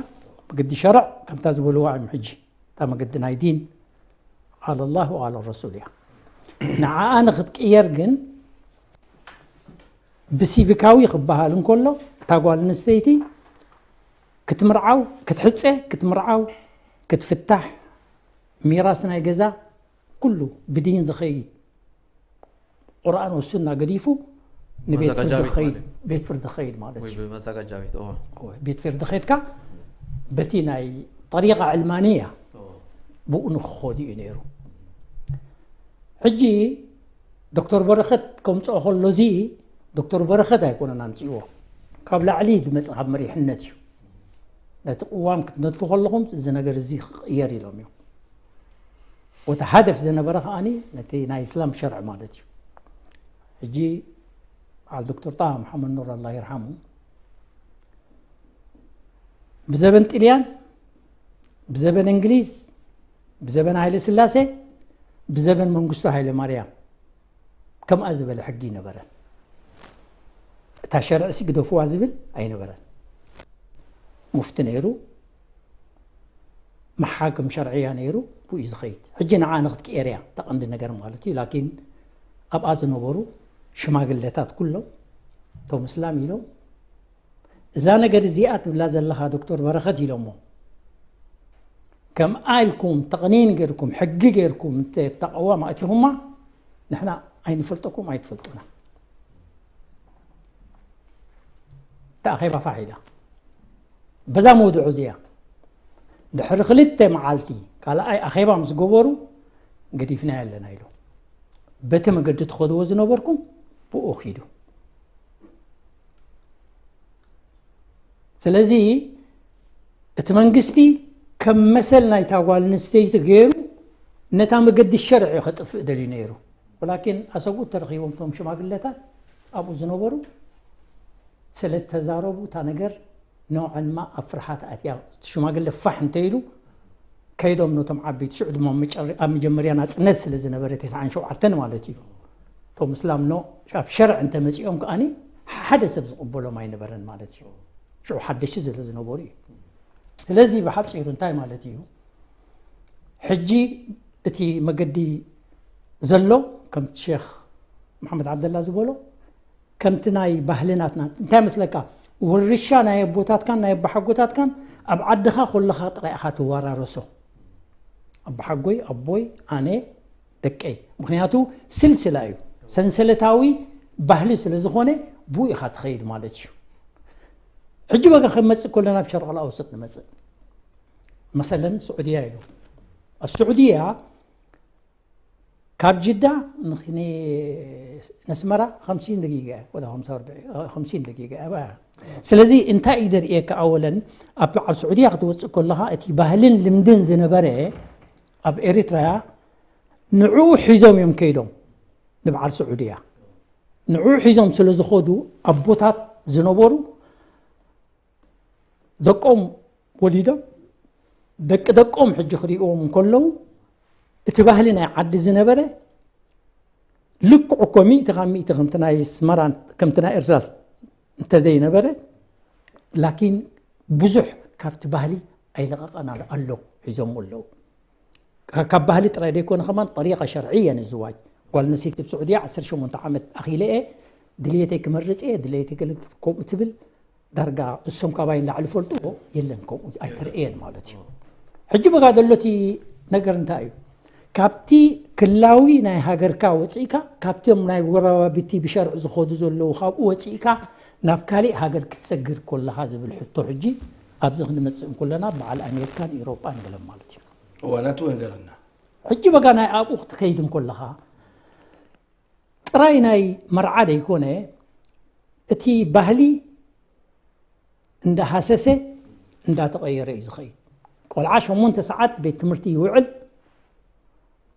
ብግዲ ሸርዕ ከምታ ዝበልዋ እዮም ሕጂ። እታ መገዲ ናይ ዲን ቃል ኣላህ ወቃል ረሱል እያ። ንዓኣ ንክትቅየር ግን ብሲቪካዊ ክበሃል እንከሎ፣ እታ ጓል ኣንስተይቲ ክትምርዓው፣ ክትሕጸ፣ ክትምርዓው፣ ክትፍታሕ፣ ሚራስ ናይ ገዛ፣ ኩሉ ብዲን ዝኸይድ፣ ቁርኣን ወሱና ገዲፉ ንቤት ፍርዲ መዘጋጃ ቤት ክኸይድ፣ ማለት። ቤት ፍርዲ ክኸይድ ማለት ወይ እዩ። ብመዘጋጃ ቤት፣ እዎ። እዎ፣ ቤት ፍርዲ ኸይድካ በቲ ናይ ጠሪቃ ዕልማንያ እዎ። ብኡ ንክኸዱ እዩ ነይሩ። ሕጂ ዶክተር በረኸት ከምፅኦ ከሎ፣ እዚ ዶክተር በረኸት ኣይኮነን ኣምፅእዎ፣ ካብ ላዕሊ ዝመፅእ ካብ መሪሕነት እዩ። ነቲ ቅዋም ክትነድፉ ከለኹም እዚ ነገር እዚ ክቕየር ኢሎም እዮም። ወቲ ሃደፍ ዝነበረ ከዓኒ ነቲ ናይ እስላም ሸርዕ ማለት እዩ። ሕጂ በዓል ዶክተር ጣሃ መሓመድ ኑር ኣላህ ይርሓሙ፣ ብዘበን ጥልያን፣ ብዘበን እንግሊዝ፣ ብዘበን ሃይለ ስላሴ፣ ብዘበን መንግስቱ ሃይለ ማርያም ከምኣ ዝበለ ሕጊ ይነበረን። እታ ሸርዕሲ ግደፍዋ ዝብል ኣይነበረን። ሙፍቲ ነይሩ፣ መሓክም ሸርዕያ ነይሩ፣ ብኡ እዩ ዝኸይድ። ሕጂ ንዓ ንክትቅየር እያ እታ ቀንዲ ነገር ማለት እዩ። ላኪን ኣብኣ ዝነበሩ ሽማግለታት ኩሎም እቶም እስላም ኢሎም፣ እዛ ነገር እዚኣ ትብላ ዘለኻ ዶክተር በረኸት ኢሎሞ፣ ከምኣ ኢልኩም ተቕኒን ጌርኩም፣ ሕጊ ጌርኩም እንተ ተቃዋም ኣእቲኹማ፣ ንሕና ኣይንፈልጠኩም፣ ኣይትፈልጡና። እታ ኣኼባ ፋሕ ኢላ። በዛ መውድዑ እዚኣ ድሕሪ ክልተ መዓልቲ ካልኣይ ኣኼባ ምስ ገበሩ፣ ገዲፍና ኣለና ኢሉ። በቲ መገዲ ትኸድዎ ዝነበርኩም ብኡ ኪዱ። ስለዚ እቲ መንግስቲ ከም መሰል ናይታ ጓል ኣንስተይቲ ገይሩ ነታ መገዲ ሸርዒ ከጥፍእ ደልዩ ነይሩ። ወላኪን ኣሰብኡት ተረኺቦም፣ እቶም ሽማግለታት ኣብኡ ዝነበሩ ስለ ተዛረቡ፣ እታ ነገር ነውዐልማ ኣብ ፍርሓት ኣትያ። እቲ ሽማግለ ፋሕ እንተኢሉ፣ ከይዶም ነቶም ዓበይቲ፣ ሽዑ ድማ መጨረ-፣ ኣብ መጀመርያ ናጽነት ስለ ዝነበረ፣ ተስዓን ሸውዓተን ማለት እዩ። እቶም እስላም ኖ ኣብ ሸርዕ እንተመጺኦም ከኣኒ ሓደ ሰብ ዝቕበሎም ኣይነበረን ማለት እዩ። ሽዑ ሓደሽቲ ስለ ዝነበሩ እዩ። ስለዚ ብሓጺሩ እንታይ ማለት እዩ? ሕጂ እቲ መገዲ ዘሎ፣ ከምቲ ሼኽ መሓመድ ዓብደላ ዝበሎ፣ ከምቲ ናይ ባህልናትና እንታይ መስለካ? ውርሻ ናይ ኣቦታትካን ናይ ኣቦሓጎታትካን ኣብ ዓድኻ ኮለኻ ጥራይ ኢኻ ትወራረሶ። ኣቦሓጎይ፣ ኣቦይ፣ ኣነ፣ ደቀይ። ምኽንያቱ ስልስላ እዩ። ሰንሰለታዊ ባህሊ ስለ ዝኾነ ብኡ ኢኻ ትኸይድ ማለት እዩ። ሕጂ በቃ ክንመጽእ ከለና ኣብ ሸርቕ ኣውሰጥ ንመጽእ። መሰለን ስዑድያ ኢሉ። ኣብ ስዑድያ ካብ ጅዳ ንኽ-፣ ን-፣ ነስመራ ኸምሲን ደቂቃ እያ፣ ወላ ኸምሳ ወርብዒ፣ ኸምሲን ደቂቃ እያ። ስለዚ እንታይ እዩ ዘርእየካ? ኣወለን ኣብ በዓል ስዑድያ ክትወፅእ ከለኻ እቲ ባህልን ልምድን ዝነበረ ኣብ ኤሪትራያ ንዕኡ ሒዞም እዮም ከይዶም ንበዓል ስዑድያ። ንዕኡ ሒዞም ስለ ዝኸዱ ኣቦታት ዝነበሩ ደቆም ወሊዶም ደቂ ደቆም ሕጂ ክሪእዎም እንከለዉ እቲ ባህሊ ናይ ዓዲ ዝነበረ ልክዕ እኮ ሚእቲ ካብ ሚእቲ ከምቲ ናይ ኣስመራን ከምቲ ናይ ኤርትራስ እንተዘይነበረ ላኪን ብዙሕ ካብቲ ባህሊ ኣይለቐቐን ኣሎ ሒዞም ኣለዉ። ካብ ባህሊ ጥራይ ደይኮነ ከማን ጠሪቃ ሸርዕየ ንዝዋጅ ጓል ኣንስተይቲ ኣብ ስዑድያ ዓሰርተ ሸሞንተ ዓመት ኣኺለ እየ ድልየተይ ክመርፅ እየ ድልየተይ ገለ ከምኡ ትብል ዳርጋ እሶም ካባይ ንላዕሊ ፈልጥዎ የለን ከምኡ ኣይተርእየን ማለት እዩ። ሕጂ በጋ ዘሎ እቲ ነገር እንታይ እዩ? ካብቲ ክላዊ ናይ ሃገርካ ወፂእካ ካብቶም ናይ ጎረባብቲ ብሸርዕ ዝኸዱ ዘለዉ ካብኡ ወፂእካ ናብ ካሊእ ሃገር ክትሰግር ኮለኻ ዝብል ሕቶ ሕጂ ኣብዚ ክንመፅእ እንኮለና በዓል ኣሜሪካን ኢሮጳን ገለን ማለት እዩ። እዋናቱ ነገርና ሕጂ በጋ ናይ ኣብኡ ክትከይድ እንኮለኻ ጥራይ ናይ መርዓ ደይኮነ እቲ ባህሊ እንዳሃሰሰ እንዳተቐየረ እዩ ዝኸይድ። ቆልዓ ሸሞንተ ሰዓት ቤት ትምህርቲ ይውዕል።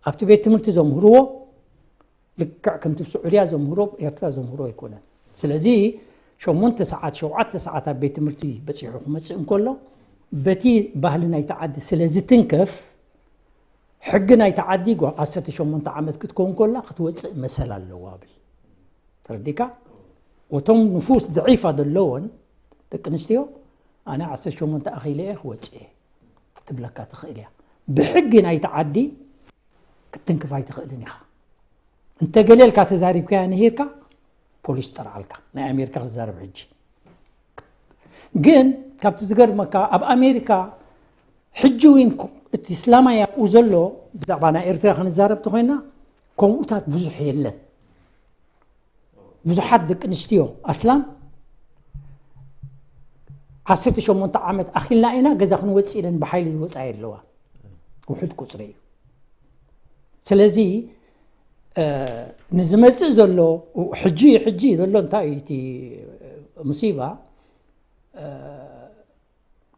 ኣብቲ ቤት ትምህርቲ ዘምህርዎ ልክዕ ከምቲ ኣብ ስዑድያ ዘምህሮ ኤርትራ ዘምህሮ ኣይኮነን። ስለዚ ሸሞንተ ሰዓት ሸውዓተ ሰዓት ኣብ ቤት ትምህርቲ በፂሑ ክመፅእ እንከሎ በቲ ባህሊ ናይቲ ዓዲ ስለ ዝትንከፍ ሕጊ ናይቲ ዓዲ ጓል ዓሰርተ ሸሞንተ ዓመት ክትከውን ከላ ክትወፅእ መሰል ኣለዋ ብል ተረዲካ። ወቶም ንፉስ ድዒፋ ዘለወን ደቂ ኣንስትዮ ኣነ ዓሰርተ ሸሞንተ ኣኺለ እየ ክወፅእ እየ ክትብለካ ትኽእል እያ። ብሕጊ ናይቲ ዓዲ ክትትንክፍ ኣይትኽእልን ኢኻ። እንተገሌልካ ተዛሪብካያ ንሂርካ ፖሊስ ጠርዓልካ ናይ ኣሜሪካ ክዛረብ ሕጂ ግን ካብቲ ዝገርመካ ኣብ ኣሜሪካ ሕጂ እውን እቲ እስላማይ ኣብኡ ዘሎ ብዛዕባ ናይ ኤርትራ ክንዛረብ ተኮይና ከምኡታት ብዙሕ የለን። ብዙሓት ደቂ ኣንስትዮ ኣስላም ዓሰርተ ሸሞንተ ዓመት ኣኺልና ኢና ገዛ ክንወፅእ ኢለን ብሓይሊ ዝወፃ ኣለዋ። ውሑድ ቁፅሪ እዩ። ስለዚ ንዝመፅእ ዘሎ ሕጂ ሕጂ ዘሎ እንታይ እዩ እቲ ሙሲባ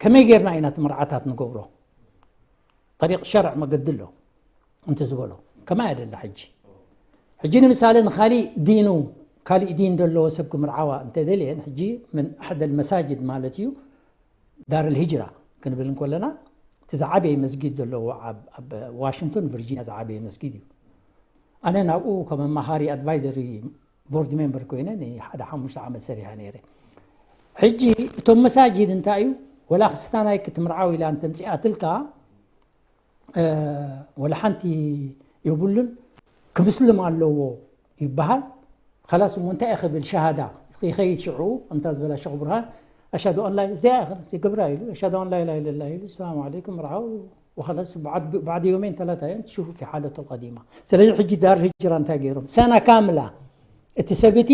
ከመይ ጌርና ኢና እቲ መርዓታት ንገብሮ ጠሪቕ ሸርዕ መገዲ ኣሎ እንተ ዝበሎ ከማይ ኣደላ ሕጂ ሕጂ ንምሳሌ ንካሊእ ዲኑ ካሊእ ዲን ዘለዎ ሰብ ክምርዓዋ እንተደልየን ሕጂ ምን ኣሕደ መሳጅድ ማለት እዩ ዳር ልሂጅራ ክንብል እንኮለና እቲ ዝዓበየ መስጊድ ዘለዎ ኣብ ዋሽንግቶን ቨርጂኒያ ዝዓበየ መስጊድ እዩ። ኣነ ናብኡ ከም ኣማኻሪ ኣድቫይዘሪ ቦርድ ሜምበር ኮይነ ንሓደ ሓሙሽተ ዓመት ሰሪሐ ነይረ። ሕጂ እቶም መሳጅድ እንታይ እዩ ወላ ክስታናይ ክትምርዓው ኢላ እንተምፅኣትልካ ወላ ሓንቲ የብሉን ክምስልም ኣለዎ ይበሃል። ከላስ እሞ እንታይ ክብል ሸሃዳ ይኸይድ ሽዑ ከምታ ዝበላ ሸኽ ብርሃን ኣሽሃዱ ኣን ላ እዚኣ ይገብራ ኢሉ ኣሽሃዱ ኣን ላ ኢላ ኢለላ ኢሉ ሰላም ዓለይኩም ርዓው ወኸላስ بعد يومين ثلاثة أيام تشوفوا في حالته القديمة። ስለዚ ሕጂ ዳር ህጅራ እንታይ ገይሮም ሰና ካምላ እቲ ሰብቲ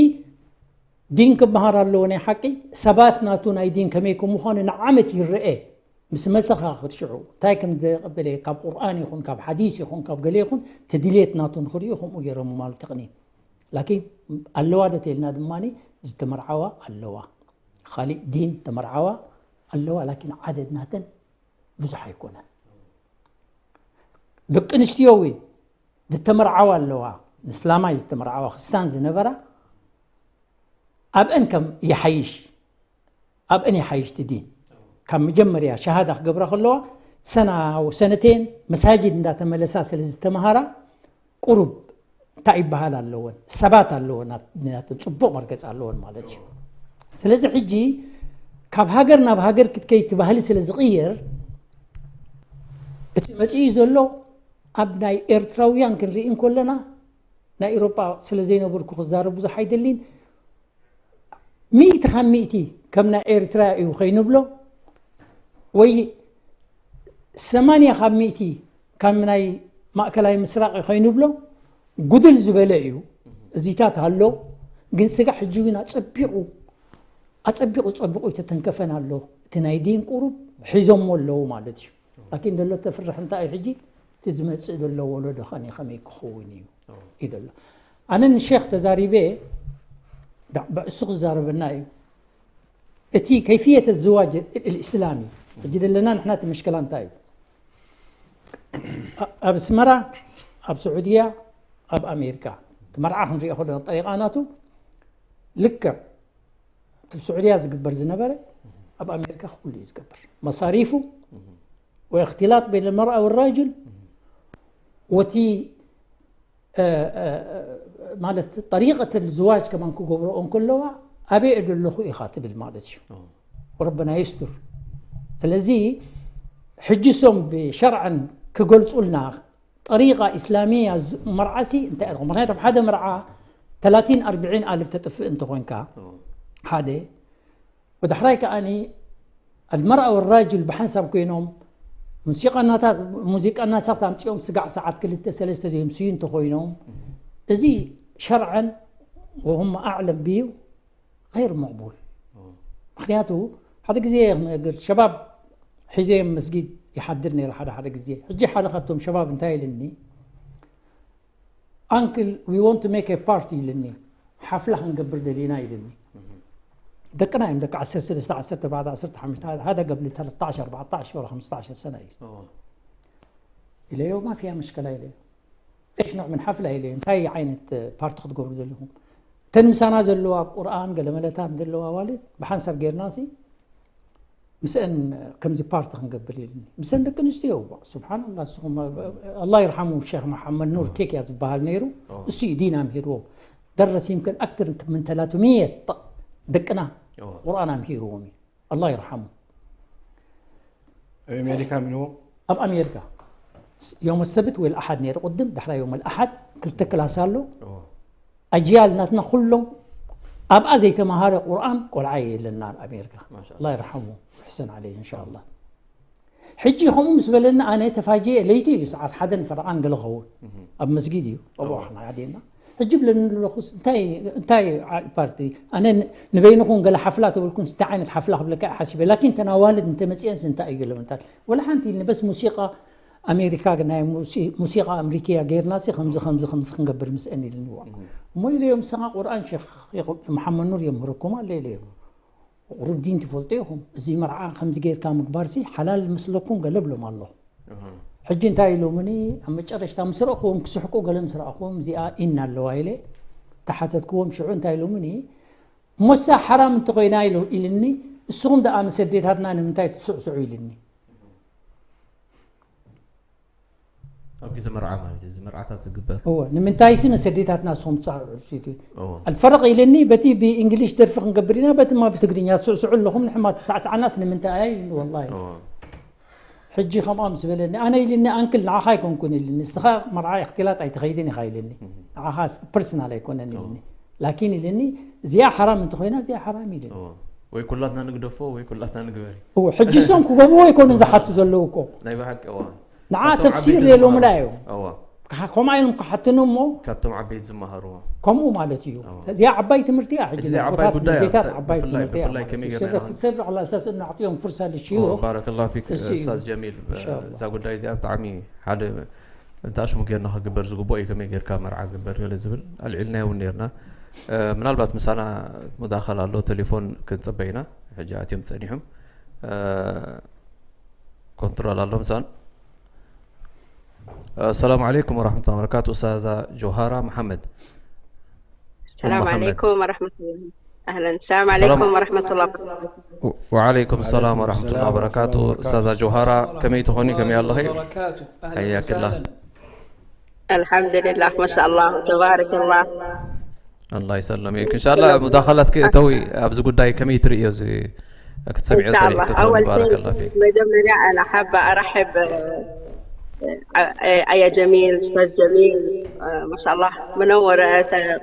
ዲን ክመሃር ኣለዎ ናይ ሓቂ ሰባት ናቱ ናይ ዲን ከመይ ከም ምዃኑ ንዓመት ይረአ ምስ መሰኻ ክትሽዑ እንታይ ከም ዘቐበለ ካብ ቁርኣን ይኹን ካብ ሓዲስ ይኹን ካብ ገለ ይኹን እቲ ድልየት ናቱ ንኽርእዩ ከምኡ ገይሮም ማለት ተቕኒን ላኪን ኣለዋ ዶ ተልና ድማ ዝተመርዓዋ ኣለዋ ካሊእ ዲን ተመርዓዋ ኣለዋ ላኪን ዓደድ ናተን ብዙሕ ኣይኮነን። ደቂ ኣንስትዮ እውን ዝተመርዓዋ ኣለዋ ንስላማይ ዝተመርዓዋ ክስታን ዝነበራ ኣብአን ከም ይሓይሽ ኣብአን ይሓይሽ እቲ ዲን ካብ መጀመርያ ሸሃዳ ክገብራ ከለዋ ሰና ሰነቴን መሳጅድ እንዳተመለሳ ስለ ዝተመሃራ ቁሩብ እንታይ ይበሃል ኣለወን ሰባት ኣለወን ናተን ፅቡቅ መርገፅ ኣለወን ማለት እዩ። ስለዚ ሕጂ ካብ ሃገር ናብ ሃገር ክትከይድ እቲ ባህሊ ስለ ዝቕየር እቲ መፅኢ ዘሎ ኣብ ናይ ኤርትራውያን ክንርኢ እንኮለና ናይ ኤሮጳ ስለ ዘይነበርኩ ክዛረብ ብዙሕ ኣይደሊን ሚእቲ ካብ ሚእቲ ከም ናይ ኤርትራ እዩ ከይንብሎ ወይ ሰማንያ ካብ ሚእቲ ካብ ናይ ማእከላይ ምስራቅ እዩ ከይንብሎ ጉድል ዝበለ እዩ። እዚታት ኣሎ ግን ስጋ ሕጂ እውን ኣጸቢቑ ኣጸቢቑ ጸቢቑ ይተተንከፈን ኣሎ። እቲ ናይ ዲን ቁሩብ ሒዞሞ ኣለዉ ማለት እዩ። ላኪን ዘሎ ተፍርሕ እንታይ እዩ ሕጂ እቲ ዝመጽእ ዘሎ ወለዶ ኸኒ ከመይ ክኸውን እዩ እዩ ዘሎ። ኣነ ንሼክ ተዛሪበ ብእሱ ክዛረበና እዩ። እቲ ከይፍየት ዝዋጅ ልእስላሚ ሕጂ ዘለና ንሕና እቲ መሽከላ እንታይ እዩ ኣብ ኣስመራ ኣብ ስዑድያ ኣብ ኣሜሪካ እቲ መርዓ ክንሪኦ ከለና ጠሪቃ ናቱ ልክዕ እቲ ስዑድያ ዝግበር ዝነበረ ኣብ ኣሜሪካ ኩሉ እዩ ዝገብር። መሳሪፉ ወእክትላጥ በይነ መርኣ ወራጅል ወቲ ማለት ጠሪቀት ዝዋጅ ከማን ክገብረኦ እንከለዋ ኣበይ እየ ዘለኹ ኢኻ ትብል ማለት እዩ። ረበና ይስቱር። ስለዚ ሕጂ ሶም ብሸርዐን ክገልፁልና ጠሪቃ ኢስላሚያ መርዓሲ እንታይ ኢኹም? ምክንያቱ ሓደ መርዓ ተላቲን ኣርብዒን ኣልፍ ተጥፍእ እንተኮንካ ሓደ ወዳሕራይ ከኣኒ ኣልመርኣ ወራጅል ብሓንሳብ ኮይኖም ሙዚቀኛታት ሙዚቀኛታት ኣምፂኦም ስጋዕ ሰዓት ክልተ ሰለስተ ዘምስዩ እንተኮይኖም እዚ ሸርዐን ወሁም ኣዕለም ብዩ غير مقبول። ምክንያቱ ሓደ ግዜ ክነግር ሸባብ ሒዘዮም መስጊድ ይሓድር ነይረ ሓደ ሓደ ግዜ። ሕጂ ሓደ ካብቶም ሸባብ እንታይ ኢልኒ፣ ኣንክል we want to make a party ኢልኒ፣ ሓፍላ ክንገብር ደሊና ኢልኒ። ደቅና እዮም ደቂ ዓሰርተ ሰለስተ ዓሰርተ ኣርባዕተ ዓሰርተ ሓሙሽተ ሓደ ገብሊ ተለታሽ ኣርባዕታሽ ወላ ሓሙሽተ ሰነ እዩ ኢለዮ። ማፊያ ምሽከላ ኢለዮ። ايش نوع من حفله ኢለዮ። እንታይ ዓይነት ፓርቲ ክትገብሩ ዘለኹም? እተን ምሳና ዘለዋ ቁርኣን ገለመለታት ዘለዋ ዋልድ ብሓንሳብ ጌርና ሲ ምስአን ከምዚ ፓርቲ ክንገብር ኢልኒ። ምስአን ደቂ ኣንስትዮ እዋ ስብሓንላህ። ንስኹም ኣላ ይርሓሙ ሼክ መሓመድ ኑር ኬክ እያ ዝበሃል ነይሩ። እሱ እዩ ዲን ኣምሂርዎም። ደረስ ይምክን ኣክትር ምን ተላቱሚየት ደቅና ቁርኣን ኣምሂርዎም እዩ። ኣላ ይርሓሙ። ኣብ ኣሜሪካ ሚንዎ ኣብ ኣሜሪካ ዮም ሰብት ወይ ኣሓድ ነይሩ ቅድም ድሕራ ዮም ኣሓድ ክልተ ክላስ ኣሎ። ኣጅያል ናትና ኩሎም ኣብኣ ዘይተማሃረ ቁርኣን ቆልዓ የለና ኣብ ኣሜሪካ። ኣላ ይርሓሙ ሕሰን ዓለይ እንሻ ኣላ። ሕጂ ከምኡ ምስ በለኒ ኣነ ተፋጅየ ለይቲ እዩ ሰዓት ሓደን ፈረቓን ገለ ኸውን ኣብ መስጊድ እዩ ጠቦ ሓና ኣዴና ሕጂ ብለኒ ኣለኹስ እንታይ እንታይ ዓ- ፓርቲ ኣነ ን- ንበይንኹም ገለ ሓፍላ ተብልኩም እንታይ ዓይነት ሓፍላ ክብለካ እየ ሓሲበ ላኪን ተናዋልድ እንተመፅአንስ እንታይ እዩ ገለ ምንታት ወላ ሓንቲ ኢልኒ በስ ሙሲቃ ኣሜሪካ ናይ ሙሲ- ሙሲቃ ኣምሪክያ ገይርና ሲ ከምዚ ከምዚ ከምዚ ክንገብር ምስአን ኢልኒ ዋ እሞ ኢለዮም ንስኻ ቁርኣን ሼክ ያዕቆብ መሓመድ ኑር የምህረኩም ኣሎ ኢለዮም ቁሩብ ዲን ትፈልጡ ኢኹም። እዚ መርዓ ከምዚ ጌርካ ምግባርሲ ሓላል ይመስለኩም ገለ ብሎም ኣለኹ። ሕጂ እንታይ ኢሎምኒ ኣብ መጨረሽታ ምስ ረእኽዎም ክስሕቁ ገለ ምስ ረእኽዎም እዚኣ ኢና ኣለዋ ኢለ ተሓተትክዎም ሽዑ እንታይ ኢሎምኒ እሞሳ ሓራም እንተኾይና ኢሉ ኢልኒ እስኹም ደኣ ምስ ኣዴታትና ንምንታይ ትስዕስዑ ኢልኒ ኣብ ግዜ መርዓ ማለት እዩ እዚ መርዓታት ዝግበር እወ ንምንታይሲ መሰዴታትና ንስኹም ትፃዕዑ ሴት እወ ኣልፈረቕ ኢልኒ በቲ ብእንግሊሽ ደርፊ ክንገብር ኢና በቲ ማ ብትግርኛ ትስዕስዑ ኣለኹም ንሕማ ተሳዕስዓናስ ንምንታይ ኣይ ወላ እወ ሕጂ ከምኣ ምስ በለኒ ኣነ ኢልኒ ኣንክል ንዓኻ ኣይኮንኩን ኢልኒ ንስኻ መርዓ እክትላጥ ኣይትኸይድን ኢኻ ኢልኒ ንዓኻ ፐርሰናል ኣይኮነን ኢልኒ ላኪን ኢልኒ እዚኣ ሓራም እንተኾይና እዚኣ ሓራም ኢልኒ እወ ወይ ኩላትና ንግደፎ ወይ ኩላትና ንግበር እዩ እወ ሕጂ ሶም ክገብርዎ ኣይኮኑን ዝሓቱ ዘለዉ እኮ ናይ ብሓቂ እወ ንዓ ካብቶም ተፍሲር ዓበይቲ የሎምን ዝመሃሩ- እዮም እወ ከ- ከምኣ ኢሎም ክሓትኑ እሞ ካብቶም ዓበይቲ ዝመሃርዎ ከምኡ ማለት እዩ እዚኣ ዓባይ ትምህርቲ እያ ሕጂ እዚኣ ዓባይ ነቦታት ጉዳይ እያ። ነዴታት ብፍላይ- ዓባይ ትምህርቲ እያ ብፍላይ ማለት ከመይ እዩ ጌርና ሽርፍ ኢና- ሰብ ዓላ ኣሳስ እናዕጥዮም ፍርሳ ልሽዮ ባረከላ ፊክ እሱ እዩ። ኡስታዝ ጀሚል ኢንሻላህ። እዛ ጉዳይ እዚኣ ብጣዕሚ ሓደ እንተ ኣሽሙ ጌርና ክግበር ዝግብኦ እዩ ከመይ ጌርካ መርዓ ግበር ገለ ዝብል ኣልዒልናዮ እውን ነርና ምናልባት ምሳና ሙዳኸል ኣሎ ቴሌፎን ክንፅበ ኢና ሕጂ ኣትዮም ፀኒሖም ኮንትሮል ኣሎ ምሳን السلام عليكم ورحمة الله وبركاته أستاذة جوهرة محمد السلام محمد. عليكم ورحمة الله. أهلا، السلام السلام. عليكم ورحمة الله وبركاته. وعليكم السلام ورحمة الله وبركاته أستاذة جوهرة كمي تخوني كمي الله خير أهلا حياك الله. وسهلا. الحمد لله، ما شاء الله، تبارك الله. الله يسلمك إن شاء الله مداخلة እስኪ እተዊ ኣብዚ ጉዳይ ከመይ ትርእዮ እዚ ክትሰምዕዮ إن شاء ጸኒሕኪ الله. ትኾኒ أول ባረከላ شيء ፊክ መጀመርያ أنا حابة أرحب آه، آه، أيا جميل، أستاذ جميل، آه، ما شاء الله، منور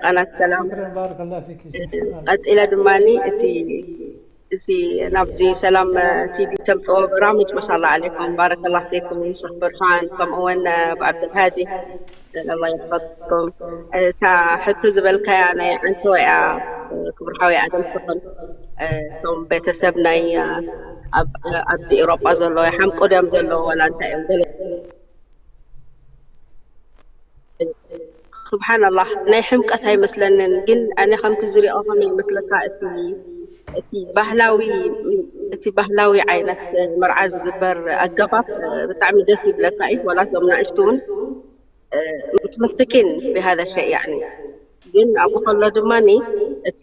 قناة سلام. ባረከላ ፊክ ቀፂለ ድማ እቲ እዚ ናብዚ ሰላም ቲቪ ተምፅኦ በራምጅ ማሻላ ዓለይኩም ባረከላ ፊኩም ሸክ ብርሃን ከምኡ እውን ብዓብድልሃጂ ኣላ ይፈኩም እታ ሕቱ ዝበልካያ ናይ ዓንተወ እያ ክቡር ሓወይ ኣደም ትኾን እቶም ቤተሰብ ናይ ኣብዚ ኤውሮጳ ዘለዎ ሓምቁድ እዮም ዘለዎ ዋላ እንታይ እዮም ገለ ስብሓንላህ ናይ ሕምቀት ኣይመስለንን ግን ኣነ ከምቲ ዝሪኦ ከመይ ይመስለካ እቲ እቲ ባህላዊ እቲ ባህላዊ ዓይነት መርዓ ዝግበር ኣገባብ ብጣዕሚ ደስ ይብለካ እዩ ወላ እዞም ንእሽቱ እውን متمسكين بهذا الشيء يعني ግን ኣብኡ ከሎ ድማ እቲ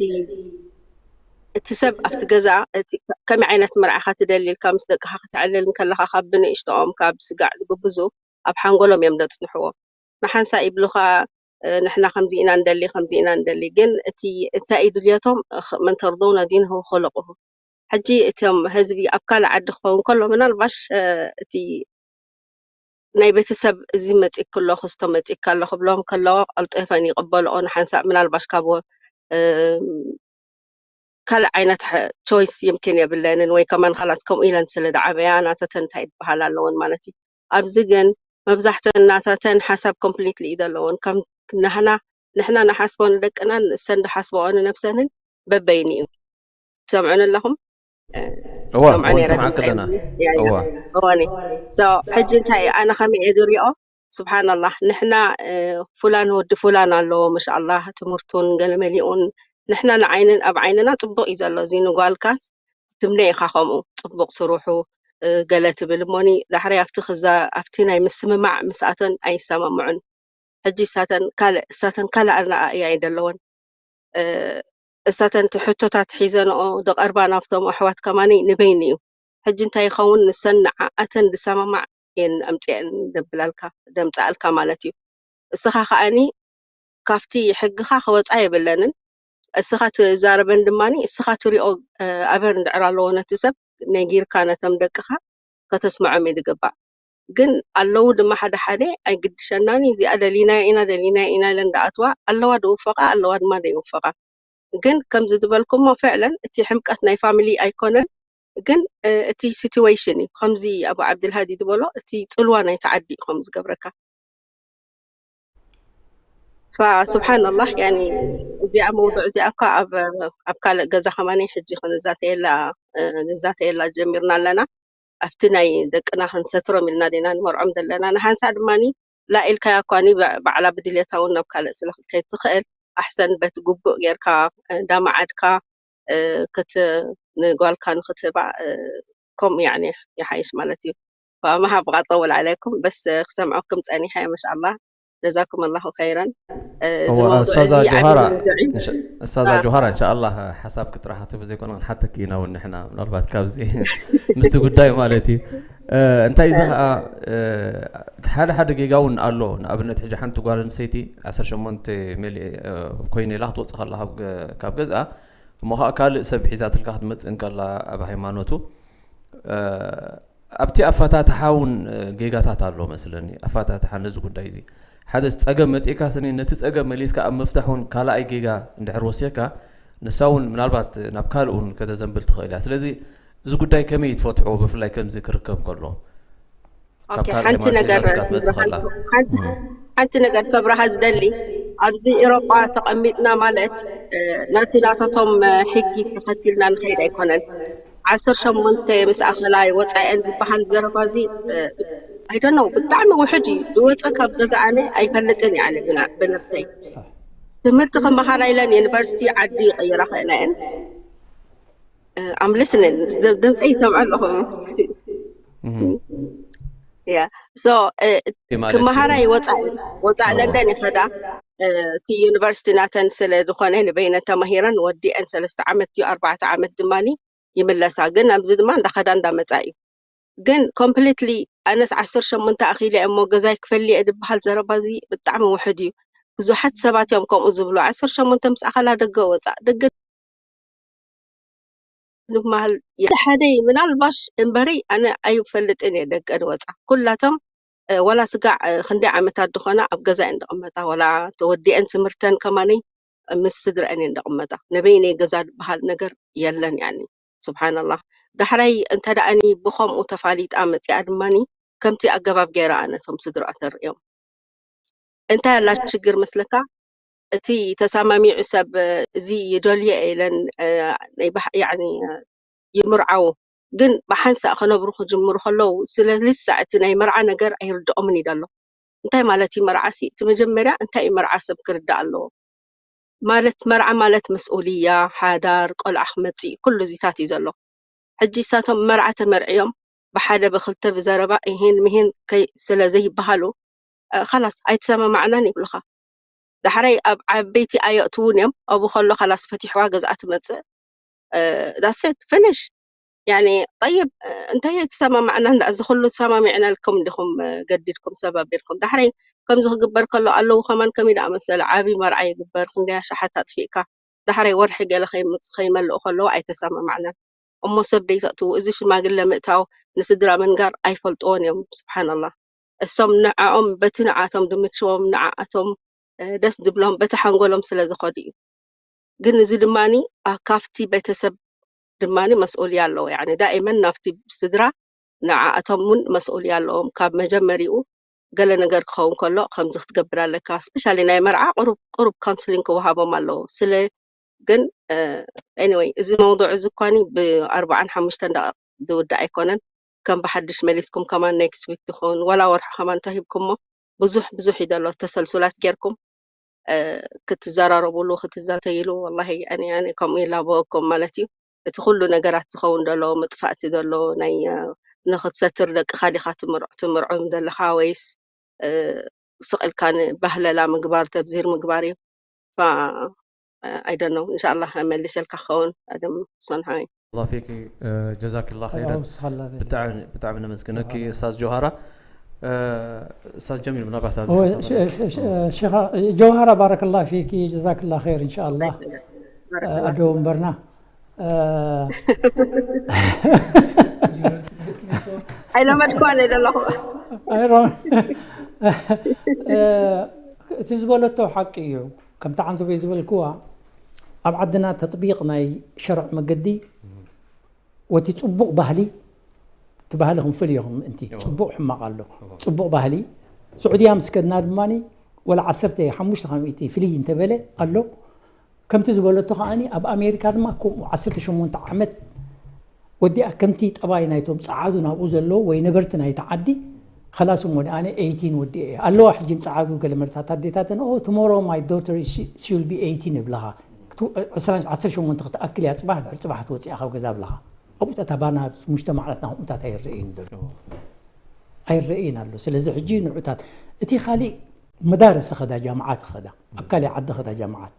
እቲ ሰብ ኣብቲ ገዛ እቲ ከመይ ዓይነት መርዓኻ ትደሊ ኢልካ ምስ ደቅኻ ከተዕልል እንከለኻ ካብ ብንእሽቶኦም ካብ ስጋዕ ዝግብዙ ኣብ ሓንጎሎም እዮም ዘጽንሕዎ። ንሓንሳእ ይብሉኻ ንሕና ከምዚ ኢና ንደሊ ከምዚ ኢና ንደሊ፣ ግን እቲ እንታይ እዩ ድልየቶም? መን ተርደውነ ዲንሁ ኹሉቅሁ። ሕጂ እቶም ህዝቢ ኣብ ካልእ ዓዲ ክኸውን ከሎ ምናልባሽ እቲ ናይ ቤተሰብ እዚ መፂእኪ ኣሎ ክስቶ መፂእካ ኣሎ ክብሎም ከለዎ ቀልጢፈን ይቕበልኦ። ንሓንሳእ ምናልባሽ ካብ ካልእ ዓይነት ቾይስ ይምኪን የብለንን ወይ ከማን ካላት ከምኡ ኢለን ስለ ዝዓበያ ናተተን እንታይ ዝበሃል ኣለውን ማለት እዩ። ኣብዚ ግን መብዛሕተን ናታተን ሓሳብ ኮምፕሊትሊ እዩ ዘለውን። ከም ናህና ንሕና ንሓስቦ ንደቅናን እሰን ዝሓስበኦ ንነብሰንን በበይኒ እዩ። ትሰምዑን ኣለኹም? እዋ እዋ ንሰምዓክ ኣለና። እዋ እዋኒ ሕጂ እንታይ ኣነ ከመይ እየ ዝሪኦ? ስብሓንላህ ንሕና ፉላን ወዲ ፉላን ኣለዎ መሻኣላህ ትምህርቱን ገለመሊኡን ንሕና ንዓይንን ኣብ ዓይንና ፅቡቅ እዩ ዘሎ። እዚ ንጓልካስ ትምነ ኢኻ ከምኡ ፅቡቅ ስርሑ ገለ ትብል እሞኒ ዳሕረይ ኣብቲ ክዛ ኣብቲ ናይ ምስምማዕ ምስኣተን ኣይሰማምዑን። ሕጂ እሳተን ካልእ እሳተን ካልእ ኣረኣእያ እዩ ዘለወን። እሳተን እቲ ሕቶታት ሒዘንኦ ዝቐርባ ናብቶም ኣሕዋት ከማኒ ንበይኒ እዩ። ሕጂ እንታይ ይኸውን ንሰን ንዓኣተን ዝሰማማዕ እየን ኣምፅአን ደብላልካ ደምፅኣልካ ማለት እዩ። እስኻ ከኣኒ ካብቲ ሕግኻ ክወፃ የብለንን። እስኻ ትዛረበን ድማ እስኻ ትሪኦ ኣበር እንድዕር ኣለዎ ነቲ ሰብ ነጊርካ ነቶም ደቅኻ ከተስምዖም እዩ ዝግባእ። ግን ኣለዉ ድማ ሓደ ሓደ ኣይግድሸናን እዩ እዚኣ ደሊናዮ ኢና ደሊናዮ ኢና ኢለን ዝኣትዋ ኣለዋ ዝውፈቃ ኣለዋ ድማ ዘይውፈቃ። ግን ከምዚ ዝበልኩሞ ፍዕለን እቲ ሕምቀት ናይ ፋሚሊ ኣይኮነን። ግን እቲ ሲትዌሽን እዩ ከምዚ ኣቡ ዓብድልሃዲ ዝበሎ እቲ ፅልዋ ናይቲ ዓዲ እዩ ከም ዝገብረካ። ስብሓንላህ ያኒ እዚኣ መውዱዕ እዚኣ እኳ ኣብ ካልእ ገዛ ከማኒ ሕጂ ክንዛተየላ ንዛተየላ ጀሚርና ኣለና። ኣብቲ ናይ ደቅና ክንሰትሮም ኢልና ዲና ንመርዖም ዘለና ንሓንሳእ ድማ ላኢልካያ እኳኒ ባዕላ ብድልየታ እውን ናብ ካልእ ስለ ክትከይድ ትኽእል ኣሕሰን በቲ ጉቡእ ጌርካ እንዳመዓድካ ክት ንጓልካ ንክትህባ ከምኡ ያኒ ይሓይሽ ማለት እዩ። فما حابة أطول عليكم بس ክሰምዐኩም ጸኒሐ ما شاء الله جزاكم الله خيرا። እወ ኣስታዛ ጆሃራ ኣስታዛ ጆሃራ እንሻኣላ ሓሳብ ክጥራሕ ትብ ዘይኮነ ክንሓተክ ኢና እውን ንሕና ምናልባት ካብዚ ምስቲ ጉዳይ ማለት እዩ። እንታይ እዚ ከዓ ሓደ ሓደ ጌጋ እውን ኣሎ። ንኣብነት ሕጂ ሓንቲ ጓል ኣንስተይቲ ዓሰርተ ሸሞንተ መሊእ ኮይነ ኢላ ክትወፅእ ከላ ካብ ገዝኣ እሞ ከዓ ካልእ ሰብ ሒዛትልካ ክትመፅእ እንከላ ኣብ ሃይማኖቱ ኣብቲ ኣፈታትሓ እውን ጌጋታት ኣሎ መስለኒ። ኣፈታትሓ ነዚ ጉዳይ እዚ ሓደ ጸገም መፂእካ ስኒ ነቲ ጸገም መሊስካ ኣብ ምፍታሕ እውን ካልኣይ ጌጋ እንድሕር ወሲኽካ ንሳ እውን ምናልባት ናብ ካልእ እውን ከተዘንብል ትኽእል እያ። ስለዚ እዚ ጉዳይ ከመይ ትፈትሕዎ ብፍላይ ከምዚ ክርከብ ከሎ ሓንቲ ነገር ሓንቲ ነገር ከብረሃ ዝደሊ ኣብዚ ኤሮጳ ተቐሚጥና ማለት ናቲ ናታቶም ሕጊ ተኸቲልና ንኸይድ ኣይኮነን። ዓሰርተ ሸሞንተ ምስ ኣኸላይ ወፃኤን ዝበሃል ዘረባ እዚ ኣይደነው ብጣዕሚ ውሕድ እዩ ዝወፀ ካብ ገዛ ኣነ ኣይፈልጥን እየ ኣነ ብነብሰይ ትምህርቲ ክመሃራ ኢለን ዩኒቨርሲቲ ዓዲ ይቀይራ ክእላ እየን I'm listening ድምፂ ይሰምዖ ኣለኹ ያ so ክመሃራ ይወፃእ ወፃእ ለንደን ይኸዳ እቲ ዩኒቨርሲቲ ናተን ስለ ዝኾነ ንበይነን ተማሂረን ወዲአን ሰለስተ ዓመት እዩ ኣርባዕተ ዓመት ድማ ይምለሳ ግን ኣብዚ ድማ እንዳኸዳ እንዳመፃ እዩ ግን completely ኣነስ ዓሰርተ ሸሞንተ ኣኺለ እሞ ገዛይ ክፈሊ እየ ዝበሃል ዘረባ እዚ ብጣዕሚ ውሕድ እዩ ብዙሓት ሰባት እዮም ከምኡ ዝብሉ ዓሰርተ ሸሞንተ ምስ ኣኸላ ደገ ወፃእ ደገ ንብሃል ሓደ ምናልባሽ እምበሪ ኣነ ኣይፈልጥን እየ ደቀ ንወፃ ኩላቶም ወላ ስጋዕ ክንደይ ዓመታት ዝኾና ኣብ ገዛ እየን ዝቕመጣ ወላ ተወዲአን ትምህርተን ከማነይ ምስ ስድረአን እየን ዝቕመጣ ነበይነይ ገዛ ዝበሃል ነገር የለን ያኒ ስብሓንላህ ዳሕራይ እንተ ደኣኒ ብኸምኡ ተፋሊጣ መፂኣ ድማኒ ከምቲ ኣገባብ ገይራ ነቶም ስድርኣ ተርእዮም እንታይ ኣላ ሽግር መስለካ እቲ ተሳማሚዑ ሰብ እዚ ይደልዮ ኢለን ይምርዓው ግን ብሓንሳእ ክነብሩ ክጅምሩ ከለዉ ስለ ልሳዕ እቲ ናይ መርዓ ነገር ኣይርድኦምን እዩ ደሎ እንታይ ማለት እዩ መርዓ ሲ እቲ መጀመርያ እንታይ እዩ መርዓ ሰብ ክርዳእ ኣለዎ ማለት መርዓ ማለት መስኡልያ ሓዳር ቆልዓ ክመፅእ ኩሉ እዚታት እዩ ዘሎ ሕጂ እሳቶም መርዓ ተመርዕዮም ብሓደ ብክልተ ብዘረባ እሄን ምሄን ስለ ዘይበሃሉ ከላስ ኣይተሰማማዕናን ይብሉኻ ዳሕራይ ኣብ ዓበይቲ ኣየእትውን እዮም ኣብኡ ከሎ ከላስ ፈቲሕዋ ገዝኣ ትመፅእ ዳሴት ፍንሽ። ያኒ ጠይብ፣ እንታይ ተሰማማዕና እንዳ እዚ ኩሉ ተሰማሚዕናልኩም እንዲኹም ገዲድኩም ሰብ ኣቢልኩም ዳሕረይ ከምዚ ክግበር ከሎ ኣለዉ ከማን ከመይ ደኣ መሰለ ዓቢ መርዓ ይግበር ክንደይ ኣሽሓት ኣጥፊእካ ዳሕረይ ወርሒ ገለ ከይመልኡ ከለዉ ኣይተሰማማዕናን። እሞ ሰብ ደይተእትዉ እዚ ሽማግለ ምእታው ንስድራ ምንጋር ኣይፈልጥዎን እዮም። ስብሓንላህ እሶም ንዓኦም በቲ ንዓቶም ድምችዎም ንዓኣቶም ደስ ዝብሎም በቲ ሓንጎሎም ስለ ዝኸዱ እዩ። ግን እዚ ድማኒ ካብቲ ቤተሰብ ድማኒ መስኡልያ ኣለዎ። ያኒ ዳኢመን ናብቲ ስድራ ንዓኣቶም እውን መስኡልያ ኣለዎም። ካብ መጀመሪኡ ገለ ነገር ክኸውን ከሎ ከምዚ ክትገብር ኣለካ። ስፔሻሊ ናይ መርዓ ቁሩብ ቁሩብ ካውንስሊንግ ክወሃቦም ኣለዎ። ስለ ግን ኤኒወይ እዚ መውዱዕ እዚ እኳኒ ብኣርባዓን ሓሙሽተን ደቂቕ ዝውዳእ ኣይኮነን። ከም ብሓድሽ መሊስኩም ከማን ኔክስት ዊክ ትኸውን ዋላ ወርሒ ከማን ተሂብኩሞ ብዙሕ ብዙሕ እዩ ዘሎ ተሰልሱላት ጌርኩም ክትዘራረቡሉ ክትዛተይሉ ወላሂ ኣነ ኣነ ከምኡ ይላበወኩም ማለት እዩ። እቲ ኩሉ ነገራት ዝኸውን ዘሎ ምጥፋእቲ ዘሎ ናይ ንክትሰትር ደቅኻ ዲኻ ትምርዖም ዘለኻ ወይስ ስቕ ኢልካ ንባህለላ ምግባር ተብዚር ምግባር እዩ። I don't know እንሻላ መሊሰልካ ክኸውን ኣደም ሶንሃይ الله فيك جزاك الله خيرا ብጣዕሚ ነመስግነኪ استاذ جوهرة استاذ جميل ምናልባት شيخة جوهرة بارك الله فيك جزاك الله خير إن شاء الله ኣደው እምበርና ኣይለመድኳን ዘለኹ እቲ ዝበለቶ ሓቂ እዩ ከምቲ ዓንዘበይ ዝበልክዋ ኣብ ዓድና ተጥቢቕ ናይ ሸርዕ መገዲ ወቲ ፅቡቕ ባህሊ እቲ ባህሊ ክንፈልዮ ምእንቲ ፅቡቕ ሕማቕ ኣሎ ፅቡቕ ባህሊ ስዑድያ ምስ ከድና ድማ ወላ ዓሰርተ ሓሙሽተ ካብ ሚእቲ ፍልይ እንተበለ ኣሎ ከምቲ ዝበለቶ ከዓኒ ኣብ ኣሜሪካ ድማ ከምኡ ዓሰርተ ሸሞንተ ዓመት ወዲኣ ከምቲ ጠባይ ናይቶም ፀዓዱ ናብኡ ዘለዎ ወይ ነበርቲ ናይቲ ዓዲ ከላስ እሞ ኣነ ኤይቲን ወዲኤ እየ ኣለዋ ሕጂ ፃዓዱ ገለ መርታት ኣዴታተን ኦ tomorrow my daughter she will be eighteen ይብለኻ ዓሰርተ ሸሞንተ ክትኣክል እያ ፅባሕ ድሕሪ ፅባሕ ትወፅእ እያ ካብ ገዛ ብለኻ ኣብኡ እታ ባና ሙሽተማዓትና ከምኡታት ኣይረእይን ዘሎ ኣይረእይን ኣሎ ስለዚ ሕጂ ንዑታት እቲ ካሊእ መዳርሲ ኸዳ ጃምዓት ኸዳ ኣብ ካሊእ ዓዲ ኸዳ ጃምዓት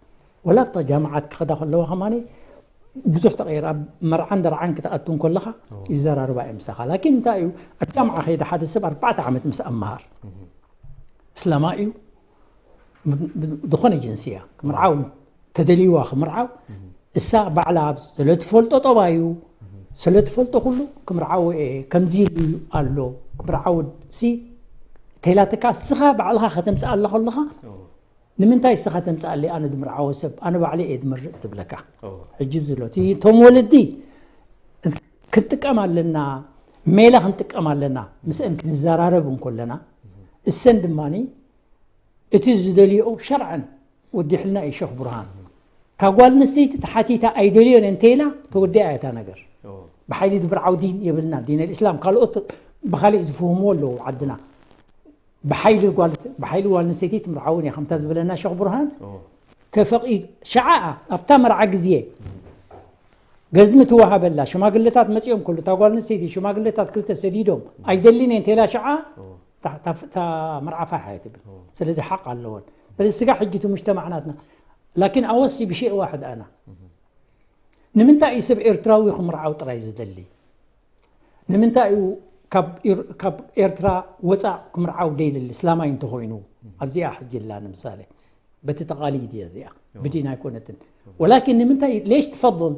ወላ ኣብታ ጃምዓት ክኸዳ ከለዋ ከማኒ ብዙሕ ተቐይር ኣብ መርዓን ደርዓን ክትኣቱ እንከለኻ ይዘራርባ እዮም ምሳኻ ላኪን እንታይ እዩ ኣብ ጃምዓ ከይደ ሓደ ሰብ ኣርባዕተ ዓመት ምስ ኣመሃር እስላማ እዩ ዝኾነ ጅንስያ ክምርዓው ተደልይዋ ክምርዓው እሳ ባዕላ ኣብ ስለ ትፈልጦ ጠባዩ ስለ ትፈልጦ ኩሉ ክምርዓው እየ ከምዚ ኢሉ ኣሎ ክምርዓው ሲ ተይላትካ እስኻ ባዕልኻ ከተምፅእ ኣለኻ ኣለኻ ንምንታይ እስኻ ተምፅኣለይ ኣነ ድምርዓዎ ሰብ ኣነ ባዕለይ እየ ድመርፅ ትብለካ ሕጂ ዘሎ እቲ እቶም ወለዲ ክንጥቀም ኣለና ሜላ ክንጥቀም ኣለና ምስአን ክንዘራረብ እንኮለና እሰን ድማ እቲ ዝደልዮ ሸርዐን ወዲሕልና እዩ ሸኽ ብርሃን እታ ጓል ኣንስተይቲ ተሓቲታ ኣይደልዮን እንተኢላ ተወዲኣ እያ እታ ነገር ብሓይሊ ድምርዓው ዲን የብልና ዲን ኣልእስላም ካልኦት ብካሊእ ዝፍህምዎ ኣለዉ ዓድና ብሓይሊ ጓል ብሓይሊ ጓል ኣንስተይቲ ትምርዓውን እያ ከምታ ዝበለና ሸኽ ብርሃን ተፈቒድ ሸዓ ኣብታ መርዓ ግዜ ገዝሚ ትወሃበላ ሽማግለታት መፂኦም ከሉ እታ ጓል ኣንስተይቲ ሽማግለታት ክልተ ሰዲዶም ኣይደልን እየ እንተኢላ ሸዓ እታ መርዓ ፋሕ እያ ትብል ስለዚ ሓቕ ኣለወን ስለዚ ስጋ ሕጂ እቲ ሙጅተማዕ ናትና ላኪን ኣወሲ ብሸይ ዋሕድ ኣና ንምንታይ እዩ ሰብ ኤርትራዊ ክምርዓው ጥራይ ዝደሊ ንምንታይ እዩ ካብ ኤርትራ ወፃእ ክምርዓው ደይደሊ እስላማይ እንተኮይኑ ኣብዚኣ ሕጂ ላ ንምሳሌ በቲ ተቃሊድ እያ እዚኣ ብዲን ኣይኮነትን ወላኪን ንምንታይ ሌሽ ትፈضል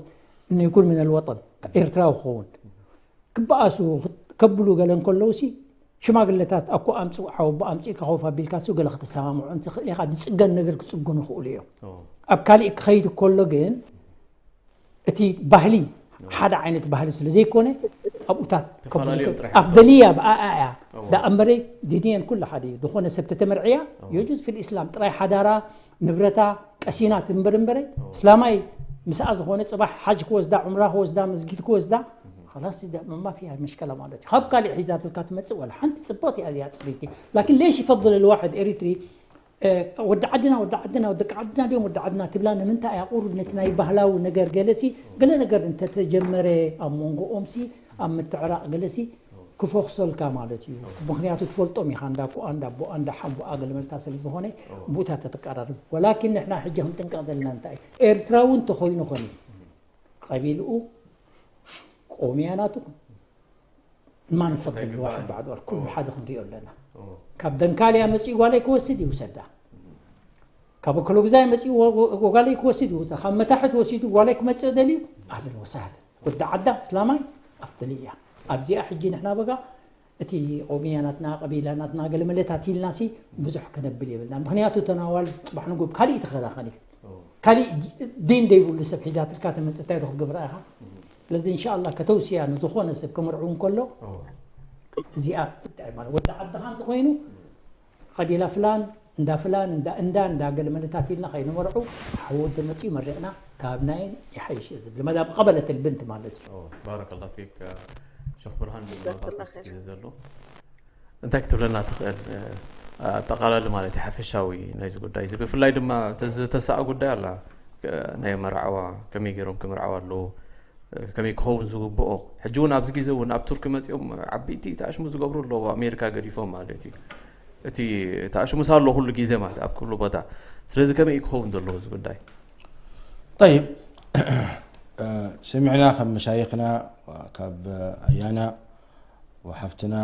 እነ ይኩን ምን ልወጠን ኤርትራዊ ክኸውን ክበኣሱ ከብሉ ገለ እንከለውሲ ሽማግለታት ኣኮ ኣምፅኡ ሓወቦ ኣምፅእካ ኮፍ ኣቢልካ ሲ ገለ ከተሰማምዖ እንትኽእል ኢኻ ዝፅገን ነገር ክፅግኑ ይኽእሉ እዮም ኣብ ካሊእ ክኸይድ ከሎ ግን እቲ ባህሊ ሓደ ዓይነት ባህሊ ስለ ዘይኮነ ኣብኡታት ኣፍደልያ ብኣኣያ ደኣ እምበረይ ዲንየን ኩሉ ሓደ እዩ ዝኾነ ሰብ ተተመርዕያ የጁዝ ፊል ኢስላም ጥራይ ሓዳራ ንብረታ ቀሲና ትንበር እምበረ እስላማይ ምስኣ ዝኾነ ፅባሕ ሓጅ ክወስዳ ዑምራ ክወስዳ መስጊድ ክወስዳ خلاص ما فيها مشكلة ማለት እዩ ካብ ካሊእ ሒዛትልካ ትመፅእ ወላ ሓንቲ ፅብቕቲ እያ እዚኣ ፅሪቲ ላኪን ليش يفضل الواحد ኤሪትሪ ወዲ ዓድና ወዲ ዓድና ደቂ ዓድና ድዮም ወዲ ዓድና ትብላ ንምንታይ እያ ቁሩብ ነቲ ናይ ባህላዊ ነገር ገለሲ ገለ ነገር እንተተጀመረ ኣብ መንጎኦም ሲ ኣብ ምትዕራቕ ገለሲ ክፈኽሰልካ ማለት እዩ ምክንያቱ ትፈልጦም ኢኻ እንዳ ኮኣ እንዳ ቦኣ እንዳ ሓምቦኣ ገለመልታ ስለ ዝኾነ ብኡታ ተተቀራርብ ወላኪን ንሕና ሕጂ ክንጥንቀቕ ዘለና እንታይ ኤርትራዊ እንተኾይኑ ኾኒ ቀቢልኡ ቆምያ ናቱ ማን ፈضል ዋሕድ ባዕድ ወር ኩሉ ሓደ ክንሪኦ ኣለና። ካብ ደንካልያ መፂኡ ጓለይ ክወስድ ይውሰዳ። ካብ ክሎብዛይ መፂኡ ጓለይ ክወስድ ይውሰዳ። ካብ መታሕት ወሲዱ ጓለይ ክመፅእ ደልዩ ኣህለን ወሳህለን። ወዲ ዓዳ እስላማይ ኣፍضል እያ። ኣብዚኣ ሕጂ ንሕና በጋ እቲ ቆምያ ናትና ቀቢላ ናትና ገለመለታት ኢልና ሲ ብዙሕ ከነብል የብልና። ምክንያቱ ተናዋል ፅባሕ ንጉብ ካሊእ ተኸዳኸኒ ካሊእ ዲን ደይብሉ ሰብ ሒዛትልካ ተመፅእ እንታይ ዶ ክትገብራ ኢኻ? ስለዚ እንሻላ ከተውስያ ንዝኾነ ሰብ ክምርዑ እንከሎ እዚኣ ጉዳይ ማለት ወዲ ዓድኻ እንተኾይኑ ቀቢላ ፍላን እንዳ ፍላን እንዳ እንዳ እንዳ ገለ መለታት ኢልና ከይንመርዑ ሓወ እንተመፅኡ መሪቕና ካብ ናይን ይሓይሽ እየ ዝብል መዳ ብቐበለት ልብንት ማለት እዩ። ባረከላ ፊክ ሸክ ብርሃን መባስ ግዜ ዘሎ እንታይ ክትብለና ትኽእል? ኣጠቓላሊ ማለት እዩ ሓፈሻዊ ናይዚ ጉዳይ እዚ ብፍላይ ድማ እቲ ዝተሳኣ ጉዳይ ኣላ ናይ መርዓዋ ከመይ ገይሮም ክምርዓዋ ኣለዎ ከመይ ክኸውን ዝግብኦ ሕጂ እውን ኣብዚ ግዜ እውን ኣብ ቱርኪ መፂኦም ዓበይቲ ተኣሽሙ ዝገብሩ ኣለዎ ኣሜሪካ ገዲፎም ማለት እዩ እቲ ተኣሽሙ ሳሎ ኩሉ ግዜ ማለት ኣብ ኩሉ ቦታ ስለዚ ከመይ እዩ ክኸውን ዘለዎ እዚ ጉዳይ طيب سمعنا ከም መሻይኽና ካብ ኣያና وሓፍትና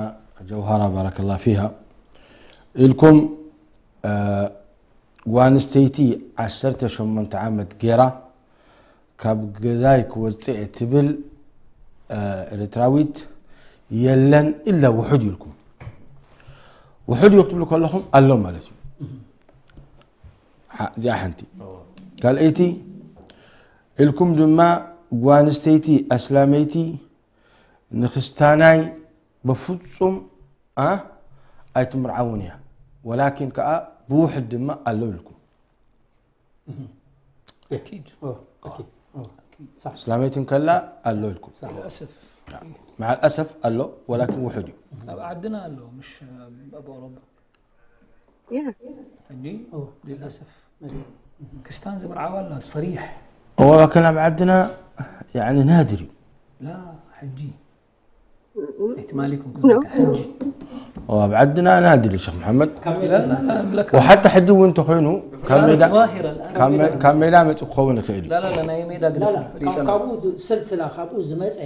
ጀውሃራ ባረከላ ፊሃ ኢልኩም ጓንስተይቲ ዓሰርተ ሸሞንተ ዓመት ገይራ ካብ ገዛይ ክወፅእ እየ ትብል ኤርትራዊት የለን ኢላ ውሑድ ኢልኩም ውሑድ እዩ ክትብሉ ከለኹም ኣሎ ማለት እዩ እዚኣ ሓንቲ ካልኣይቲ ኢልኩም ድማ ጓንስተይቲ ኣስላመይቲ ንክስታናይ በፍፁም ኣይትምርዓውን እያ ወላኪን ከዓ ብውሕድ ድማ ኣሎ ኢልኩም أكيد أكيد صح እስላመይቲ እንከላ ኣሎ ኢልኩም للأسف مع الأسف ኣሎ ወላኪን ውሑድ እዩ ኣብ ዓድና ኣሎ مش ኣብ أوروبا Yeah. ሕጂ للأسف ክስታን ዝምርዓዋ ኣላ صريح ولكن ኣብ ዓድና يعني نادر እዩ لا ሕጂ ኣይትማሊኩም ክብለካ ሕጂ ኣብ ዓድና نادر እዩ ሸክ መሓመድ لا لا لا ብለካ وحتى ሕጂ እውን እንተኮይኑ ካብ ሜዳ ظاهرة الآن ካብ መ- ካብ ሜዳ መፅእ ክኸውን ይኽእል እዩ لا لا لا ናይ ሜዳ لا لا ግለሰብ ርእሰ ካብኡ ሰልስላ ካብኡ ዝመፀ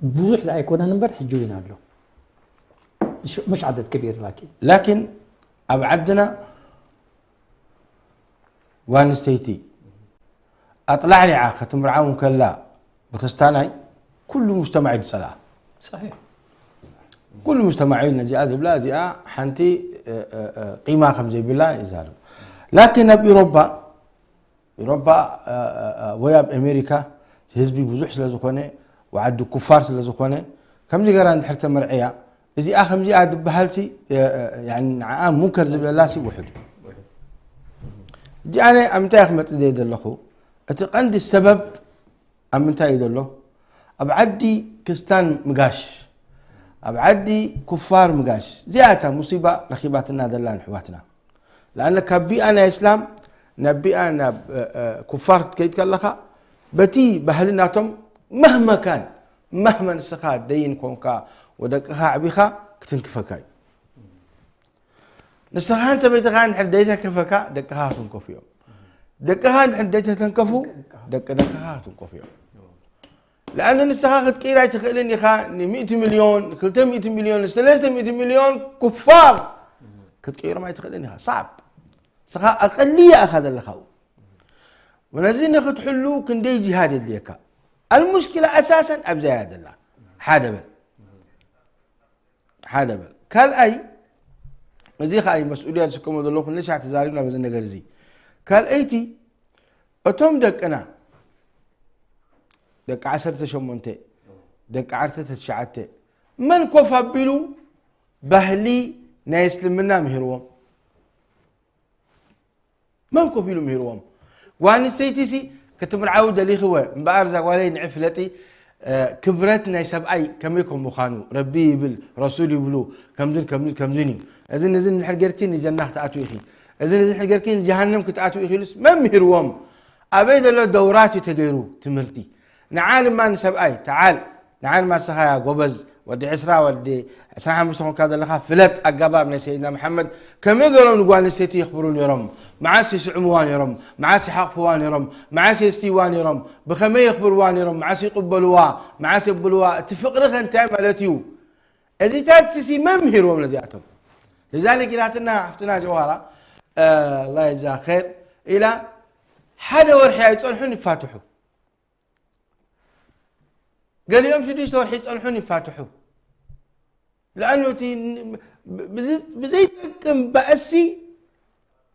ብዙሕ ኣይኮነን እምበር ሕጂ እውን ኣሎ مش عدد كبير لكن لكن ኣብ ዓድና ጓል ኣንስተይቲ ኣጥላዕሊዓ ክትምርዓው እንከላ ብክስታናይ ኩሉ ሙጅተማዕ እዩ ዝፀልኣ صحيح ኩሉ ሙጅተማዕ እዩ ነዚኣ ዝብላ እዚኣ ሓንቲ ቂማ ከም ዘይብላ ይዛረብ ላኪን ኣብ ኢሮባ ኢሮባ ወይ ኣብ ኣሜሪካ ህዝቢ ብዙሕ ስለ ዝኾነ ወዓዲ ኩፋር ስለ ዝኾነ ከምዚ ገራ እንድሕር ተመርዕያ እዚኣ ከምዚኣ ዝበሃል ሲ ንዓ ሙንከር ዝበላ ሲ ውሕድ እዩ እጂ ኣነ ኣብ ምንታይ ክመፅእ ዘየ ዘለኹ እቲ ቀንዲ ሰበብ ኣብ ምንታይ እዩ ዘሎ ኣብ ዓዲ ክስታን ምጋሽ ኣብ ዓዲ ኩፋር ምጋሽ እዚኣ እታ ሙሲባ ረኺባትና ዘላ ንሕዋትና لأن ካብ ቢኣ ናይ እስላም ናብ ቢኣ ናብ ኩፋር ክትከይድ ከለኻ በቲ ባህሊ ናቶም መህመካን መህመ ንስኻ ደይን ኮንካ ወደቅኻ ኣዕቢኻ ክትንክፈካ እዩ ንስኻን ሰበይትኻ እንድሕር ደይተክፈካ ደቅኻ ክትንከፉ እዮም ደቅኻ እንድሕር ደይተተንከፉ ደቂ ደቅኻ ክትንከፉ እዮም لأن ንስኻ ክትቅይር ኣይትኽእልን ኢኻ ን ሚእቲ ሚልዮን ክልተ ሚእቲ ሚልዮን ሰለስተ ሚእቲ ሚልዮን ኩፋር ክትቅይሮም ኣይትኽእልን ኢኻ صعب ንስኻ ኣቐልያ ኢኻ ዘለኻ ነዚ ንክትሕሉ ክንደይ ጅሃድ የድልየካ المشكلة أساسا ኣብዛ እያ ዘላ ሓደ በል ሓደ በል ካልኣይ እዚ ከዓ መስኡልያ ዝስከሞ ዘለኹ ንሻዕ ተዛሪብና በዚ ነገር እዚ ካልኣይቲ እቶም ደቅና ደቂ ዓሰርተ ሸሞንተ ደቂ ዓሰርተ ትሽዓተ መን ኮፍ ኣቢሉ ባህሊ ናይ እስልምና ምሂርዎም መን ኮፍ ኢሉ ምሂርዎም ጓል ኣንስተይቲ ሲ ክትምርዓዊ ደሊኽወ እምበኣር እዛ ጓለይ ንዒ ፍለጢ ክብረት ናይ ሰብኣይ ከመይ ከም ምዃኑ ረቢ ይብል ረሱል ይብሉ ከምዝን ከምዝን ከምዝን እዩ እዝን እዝን እንድሕር ጌርኪ ንጀና ክትኣትዊ ኢኺ እዝን እዝን እንድሕር ጌርኪ ንጀሃነም ክትኣትዊ ኢኺ ኢሉስ መን ምሂርዎም ኣበይ ዘሎ ደውራት እዩ ተገይሩ ትምህርቲ ንዓ ድማ ንሰብኣይ ተዓል ንዓ ድማ ንስኻ ያ ጎበዝ ወዲ ዕስራ፣ ወዲ ዕስራን ሓሙሽተ ኮንካ ዘለኻ፣ ፍለጥ ኣገባብ ናይ ሰይድና መሓመድ። ከመይ ገይሮም ንጓል ኣንስተይቲ የኽብሩ ነይሮም? መዓስ ይስዕምዋ ነይሮም? መዓስ ይሓቕፍዋ ነይሮም? መዓስ የስትይዋ ነይሮም? ብኸመይ የኽብርዋ ነይሮም? መዓስ ይቕበልዋ? መዓስ የብልዋ? እቲ ፍቕሪ ከ እንታይ ማለት እዩ? እዚታት ስሲ መን ምሂርዎም ነዚኣቶም? لذلك ኢላትና ሓፍትና ጀውሃራ፣ ኣላ ይዛ ኸይር፣ ኢላ ሓደ ወርሒ ኣይጸንሑን ይፋትሑ። ገሊኦም ሽዱሽተ ወርሒ ይጸንሑን ይፋትሑ። ለኣኑ እቲ ን- ብ- ብዝ- ብዘይጠቅም ባእሲ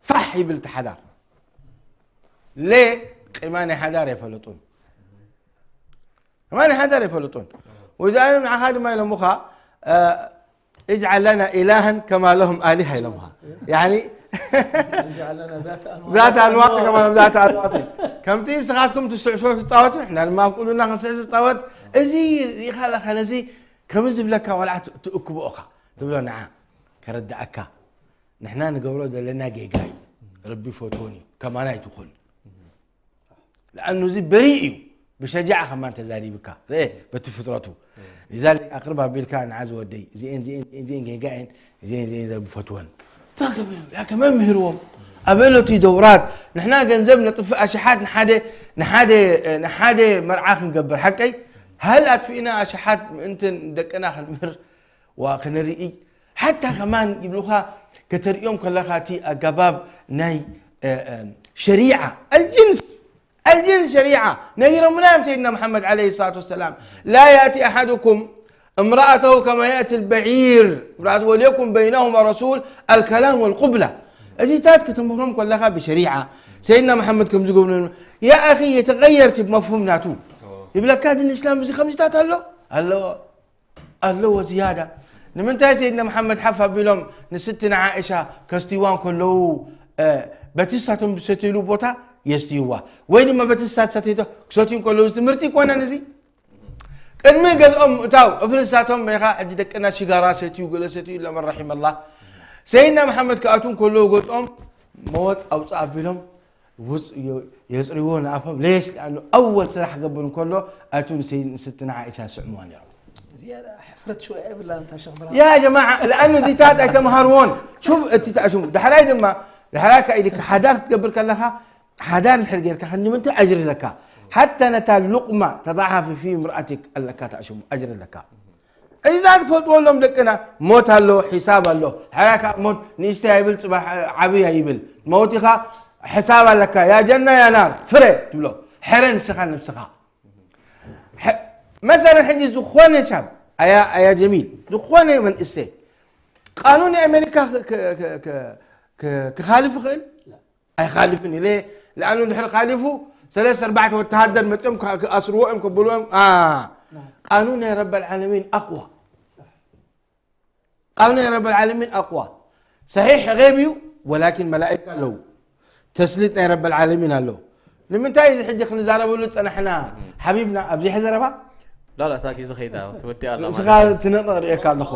ፋሕ ይብል እቲ ሓዳር። ሌ ቂማ ናይ ሓዳር የፈለጡን። ቂማ ናይ ሓዳር የፈለጡን። ወዚ ኣነ ንዓኻ ድማ ኢሎምኻ፣ እ፣ اجعل لنا إلها كما لهم آلهة ኢሎምኻ። ያኒ اجعل لنا ذات أنواط ذات أنواط كما لهم ذات أنواط። ከምቲ ንስኻትኩም ትስዕስዑ ትጻወቱ፣ ንሕና ድማ ኣብ ቁሉና ክንስዕስዕ ትጻወት። እዚ ርኢኻ ኣለኻ፣ ነዚ ከምዚ ዝብለካ ቆልዓ ት- ትእክቦ ኢኻ። ትብሎ ንዓ ከረድኣካ። ንሕና ንገብሮ ዘለና ጌጋ እዩ። ረቢ ይፈትዎን እዩ። ከማና ኣይትኹን። ለኣኑ እዚ በሪእ እዩ። ብሸጃዓ ከማን ተዛሪብካ። ርኤ፣ በቲ ፍጥረቱ። لذلك ኣቕርብ ኣቢልካ ንዓ ዝወደይ። እዚኤን፣ እዚኤን፣ እዚኤን፣ እዚኤን ጌጋ እየን። እዚኤን፣ እዚኤን፣ እዚኤን ብፈትወን። ታገበ፣ ያከ መምህርዎም። ኣበለቱ ደውራት። ንሕና ገንዘብ ነጥፍእ ኣሽሓት ንሓደ፣ ንሓደ፣ ንሓደ መርዓ ክንገብር ሓቀይ? ሃል ኣጥፊእና ኣሽሓት ምእንትን ደቅና ክንምህር ዋ ክነርኢ ሓታ ከማን ይብሉኻ። ከተርእዮም ከለኻ እቲ ኣገባብ ናይ እ፣ እ፣ ሸሪዓ ኣልጅንስ ኣልጅንስ ሸሪዓ ነጊሮምና እዮም ሰይድና መሓመድ ዓለይሂ ሰላቱ ወሰላም። لا يأتي أحدكم امرأته كما يأتي البعير امرأته وليكن بينهما رسول الكلام والقبلة። እዚታት ከተምህሮም ከለኻ ብሸሪዓ ሰይድና መሓመድ ከም ዝገብሩ يا أخي يتغير እቲ መፍሁም ናቱ ይብለካ። ዲን እስላም እዚ ከምዚታት ኣሎ ኣለዎ። ኣለዎ ዝያዳ። ንምንታይ ሰይድና መሓመድ ሓፍ ኣቢሎም ንስትና ዓእሻ ከስትይዋ እንከለዉ፣ እ፣ በቲ ንሳቶም ዝሰትይሉ ቦታ የስትይዋ፣ ወይ ድማ በቲ ንሳ ዝሰተይቶ ክሰትዩ እንከለዉ? እዚ ትምህርቲ ይኮነን እዚ? ቅድሚ ገዝኦም ምእታው እፍልሳቶም ሪኻ። ሕጂ ደቅና ሽጋራ ሰትዩ ገለ ሰትዩ ኢሎም ረሒመላ። ሰይድና መሓመድ ክኣትዉ እንከለዉ ገዝኦም መወፅ ኣውፅእ ኣቢሎም ውፅ የፅርዎ ንኣፎም። ሌሽ ኣኑ ኣወል ስራሕ ክገብር እንከሎ ኣቱ ንሰይ ንስትና ዓኢሻ ስዕምዋ ነይሮም። እዚኣ ሕፍረት ሽወ የብላን እታ ሸኽ ብርሃን። ያ ጀማዓ ለኣኑ እዚታት ኣይተምሃርዎን። ሹፍ እቲ ተኣሽሙ ዳሕራይ ድማ ዳሕራይ ካ ኢልካ ሓዳር ክትገብር ከለኻ ሓዳር ድሕር ጌርካ ከ ንምንታይ ኣጅሪ ኣለካ? ሓታ ነታ ሉቕማ ተضعف في امرأتك ኣለካ ተኣሽሙ ኣጅሪ ኣለካ። እዛ ትፈልጥዎ ኣሎም ደቅና ሞት ኣሎ ሒሳብ ኣሎ። ሓራ ካብ ሞት ንእሽተይ ኣይብል ፅባሕ ዓብይ ኣይብል። መውት ኢኻ ሕሳብ ኣለካ ያ ጀና ያ ናር ፍረ ትብሎ። ሕረ ንስኻ ነብስኻ። መሰለን ሕጂ ዝኾነ ሻብ ኣያ ኣያ ጀሚል ዝኾነ መንእሰ ቃኑን ኣሜሪካ ክኻልፍ ይኽእል ኣይኻልፍን ኢለ። ለኣኑ ድሕሪ ካሊፉ ሰለስተ ኣርባዕተ ወተሃደር መፅኦም ክኣስርዎ እዮም ከብልዎም። ቃኑን ናይ ረብ ልዓለሚን ኣቅዋ ቃኑን ናይ ረብ ልዓለሚን ኣቅዋ። ሰሒሕ غيب እዩ ወላኪን መላእካ ኣለዉ። ተስሊጥ ናይ ረብ ልዓለሚን ኣለዉ። ንምንታይ እዚ ሕጂ ክንዛረበሉ ዝፀናሕና ሓቢብና ኣብዚሐ ዘረባ ላላ እታ ግዜ ኸይዳ ትወዲ ኣላ እስኻ ትነቕ ርእየካ ኣለኹ።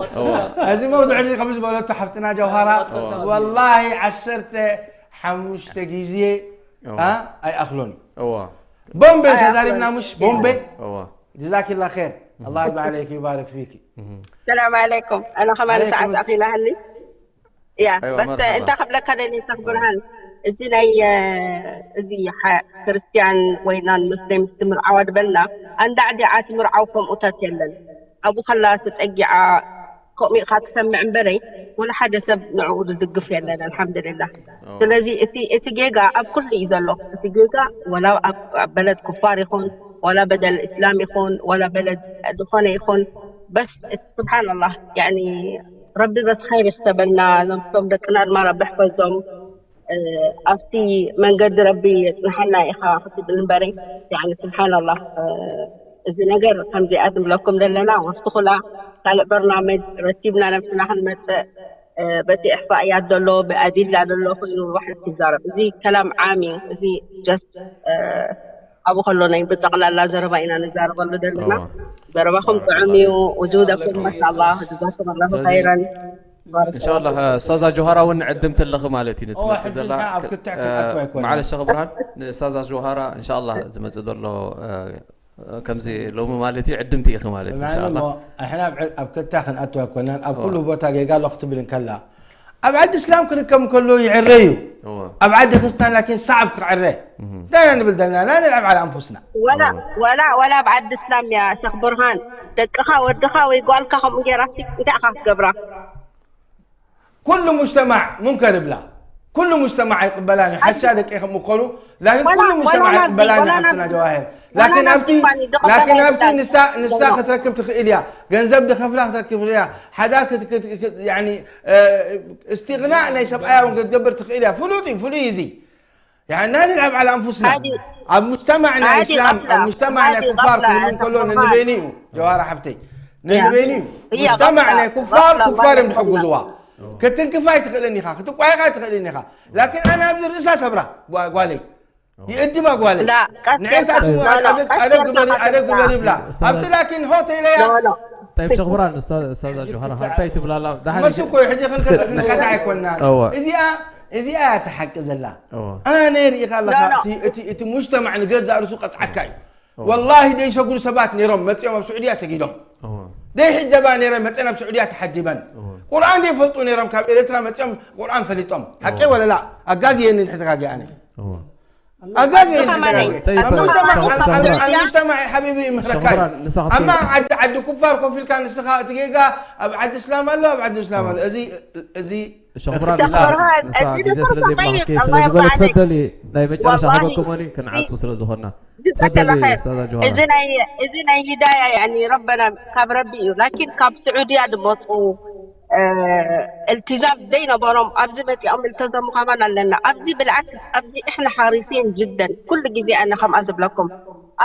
እዚ መውድዕ እዚ ከም ዝበለቶ ሓፍትና ጀውሃራ ወላሂ ዓሰርተ ሓሙሽተ ግዜ ኣይኣኽሎን። እዋ ቦምቤ ተዛሪብና ሙሽ ቦምቤ እዋ ጀዛኪላ ር ኣላ ርዳ ዓለይክ ይባርክ ፊኪ ሰላም ዓለይኩም ኣነ ከማን ሰዓት ኣኺላሃኒ ያ ኣይዋ፣ በስ መርሐባ። እንታይ ክብለካ ደሊ ተኽብርሃን እዚ ናይ እዚ ሐ- ክርስትያን ወይ ናን ሙስሊም ትምርዓዋ ድበልና ኣንዳዕዲዓ ትምርዓው ከምኡታት የለን ኣብኡ ከላ ተፀጊዓ ከምኡ ኢኻ ትሰምዕ እምበረይ ወላ ሓደ ሰብ ንዕኡ ዝድግፍ የለን ኣልሓምዱልላህ ስለዚ እቲ እቲ ጌጋ ኣብ ኩሉ እዩ ዘሎ እቲ ጌጋ ወላ ኣብ ኣብ በለድ ኩፋር ይኹን ወላ በደል እስላም ይኹን ወላ በለድ ዝኾነ ይኹን በስ ስብሓንላህ ያኒ ረቢ በቲ ኸይር ይክተበልና ነብሶም ደቅና ድማ ረቢ ሕፈዞም ኣብቲ መንገዲ ረቢ የፅንሐና ኢኻ ክትብል እምበሪ ያኒ ስብሓንላህ እዚ ነገር ከምዚኣ ንብለኩም ዘለና ወስኹላ ካልእ በርናመጅ ረቲብና ነብስና ክንመፅእ በቲ እሕሳእያት ዘሎ ብኣዲላ ዘሎ ኮይኑ ዋሕስ ይዛረብ እዚ ከላም ዓም እዩ እዚ ጀስት ኣብኡ ከሎ ናይ ብጠቕላላ ዘረባ ኢና ንዛረበሉ ዘለና ዘረባኹም ጥዑም እዩ ውጁደኩም ማሻላ ጀዛኩም ኣላሁ ኸይረን እንሻላ ስታዛ ጆሃራ እውን ዕድምቲ ኣለኺ ማለት እዩ ንትመፅእ ዘላ ኣብ ክትዕ ክትኣቱ ኣይኮነ ማዕለ ሸኽ ብርሃን ንስታዛ ጆሃራ እንሻላ ዝመፅእ ዘሎ ከምዚ ሎሚ ማለት እዩ ዕድምቲ ኢኺ ማለት እዩ። ኢንሻኣላህ። እሕና ኣብ ክልታ ክንኣትዋ ኣይኮናን። ኣብ ኩሉ ቦታ ጌጋ ኣሎ ክትብል እንከላ ኣብ ዓዲ እስላም ክርከብ እንከሎ ይዕረ እዩ። ኣብ ዓዲ ክርስትያን ላኪን ሰዓብ ክዕረ እንታይ ንብል ዘለና ላ ንልዕብ ዓላ ኣንፉስና። ወላ ወላ ወላ ኣብ ዓዲ እስላም ያ ሸኽ ብርሃን ደቅኻ ወድኻ ወይ ጓልካ ከምኡ ጌራሲ እንታይ ኢኻ ክትገብራ? ኩሉ ሙጅተማዕ ሙንከር ይብላ። ኩሉ ሙጅተማዕ ኣይቅበላን እዩ። ሓሻ ደቂ ከም ምኮኑ ላኪን ኩሉ ሙጅተማዕ ኣይቅበላን እዩ። ሓፍትና ጀዋሄር ላኪን ኣብቲ ላኪን ኣብቲ ንሳ ንሳ ክትረክብ ትኽእል እያ። ገንዘብ ድኸፍላ ክትረክብ ትኽእል እያ። ሓዳ እስትቕናእ ናይ ሰብኣያ እውን ክትገብር ትኽእል እያ። ፍሉጥ እዩ፣ ፍሉይ እዩ እዚ። يعني لا نلعب على أنفسنا. ኣብ ሙጅተማዕ ናይ እስላም ኣብ ሙጅተማዕ ናይ ኩፋር ክህሉ እንከሎ ነንበይኑ እዩ። ጀዋራ ሓፍተይ ነንበይኑ እዩ። ሙጅተማዕ ናይ ኩፋር ኩፋር እዮም ዝሕግዝዋ። ክትንክፋ ኣይትኽእልን ኢኻ፣ ክትቋየቓ ኣይትኽእልን ኢኻ። ላኪን ኣነ ኣብዚ ርእሳ ሰብራ ጓለይ ይእድባ ጓለይ ንዕታ ስሙ ኣደብ ግበሪ ኣደብ ግበሪ ይብላ። ኣብቲ ላኪን ሆቴል እያ طيب ሸኽብራን እስታዛ ጆሃር እንታይ ትብላላ? መሱ እኮ ሕጂ ክንቀጣዕ ኣይኮንና። እዚኣ እዚኣ እያ ተሓቂ ዘላ። ኣነ ርኢኻ ኣለኻ እቲ ሙጅተማዕ ንገዛእ ርእሱ ቀፅዓካ እዩ። ወላሂ ደይሰግዱ ሰባት ነይሮም መፂኦም ኣብ ስዑድያ ሰጊዶም። ደይሕጀባ ነይረ መፀን ኣብ ስዑድያ ተሓጂበን። ቁርኣን ደይፈልጡ ነይሮም ካብ ኤርትራ መፂኦም ቁርኣን ፈሊጦም። ሓቂ ወለላ ኣጋግየኒ ድሕተጋጊ ኣነ ኣጋግየኒ ድሕተጋጊ ሙጅተማዕ ሓቢቢ ይምህረካ እዩ። ኣማ ዓዲ ዓዲ ኩፋር ኮፍ ኢልካ ንስኻ እቲ ጌጋ ኣብ ዓዲ እስላም ኣሎ ኣብ ዓዲ እስላም ኣሎ እዚ እዚ ሸኽብራን ንሳ ግዜ ስለ ዘይብላክት ስለ ዝበለ ትፈደሊ ናይ መጨረሻ ሃበኩም ኒ ክንዓቱ ስለ ዝኾንና ትፈደሊ ስታዛ ጆሃራ። እዚ ናይ እዚ ናይ ሂዳያ ያኒ ረበና ካብ ረቢ እዩ ላኪን ካብ ስዑድያ ድመፁ እልትዛም ዘይነበሮም ኣብዚ መፂኦም እልተዘሙ ከማን ኣለና ኣብዚ ብልዓክስ ኣብዚ እሕና ሓሪሲን ጅደን ኩሉ ግዜ ኣነ ከምኣ ዝብለኩም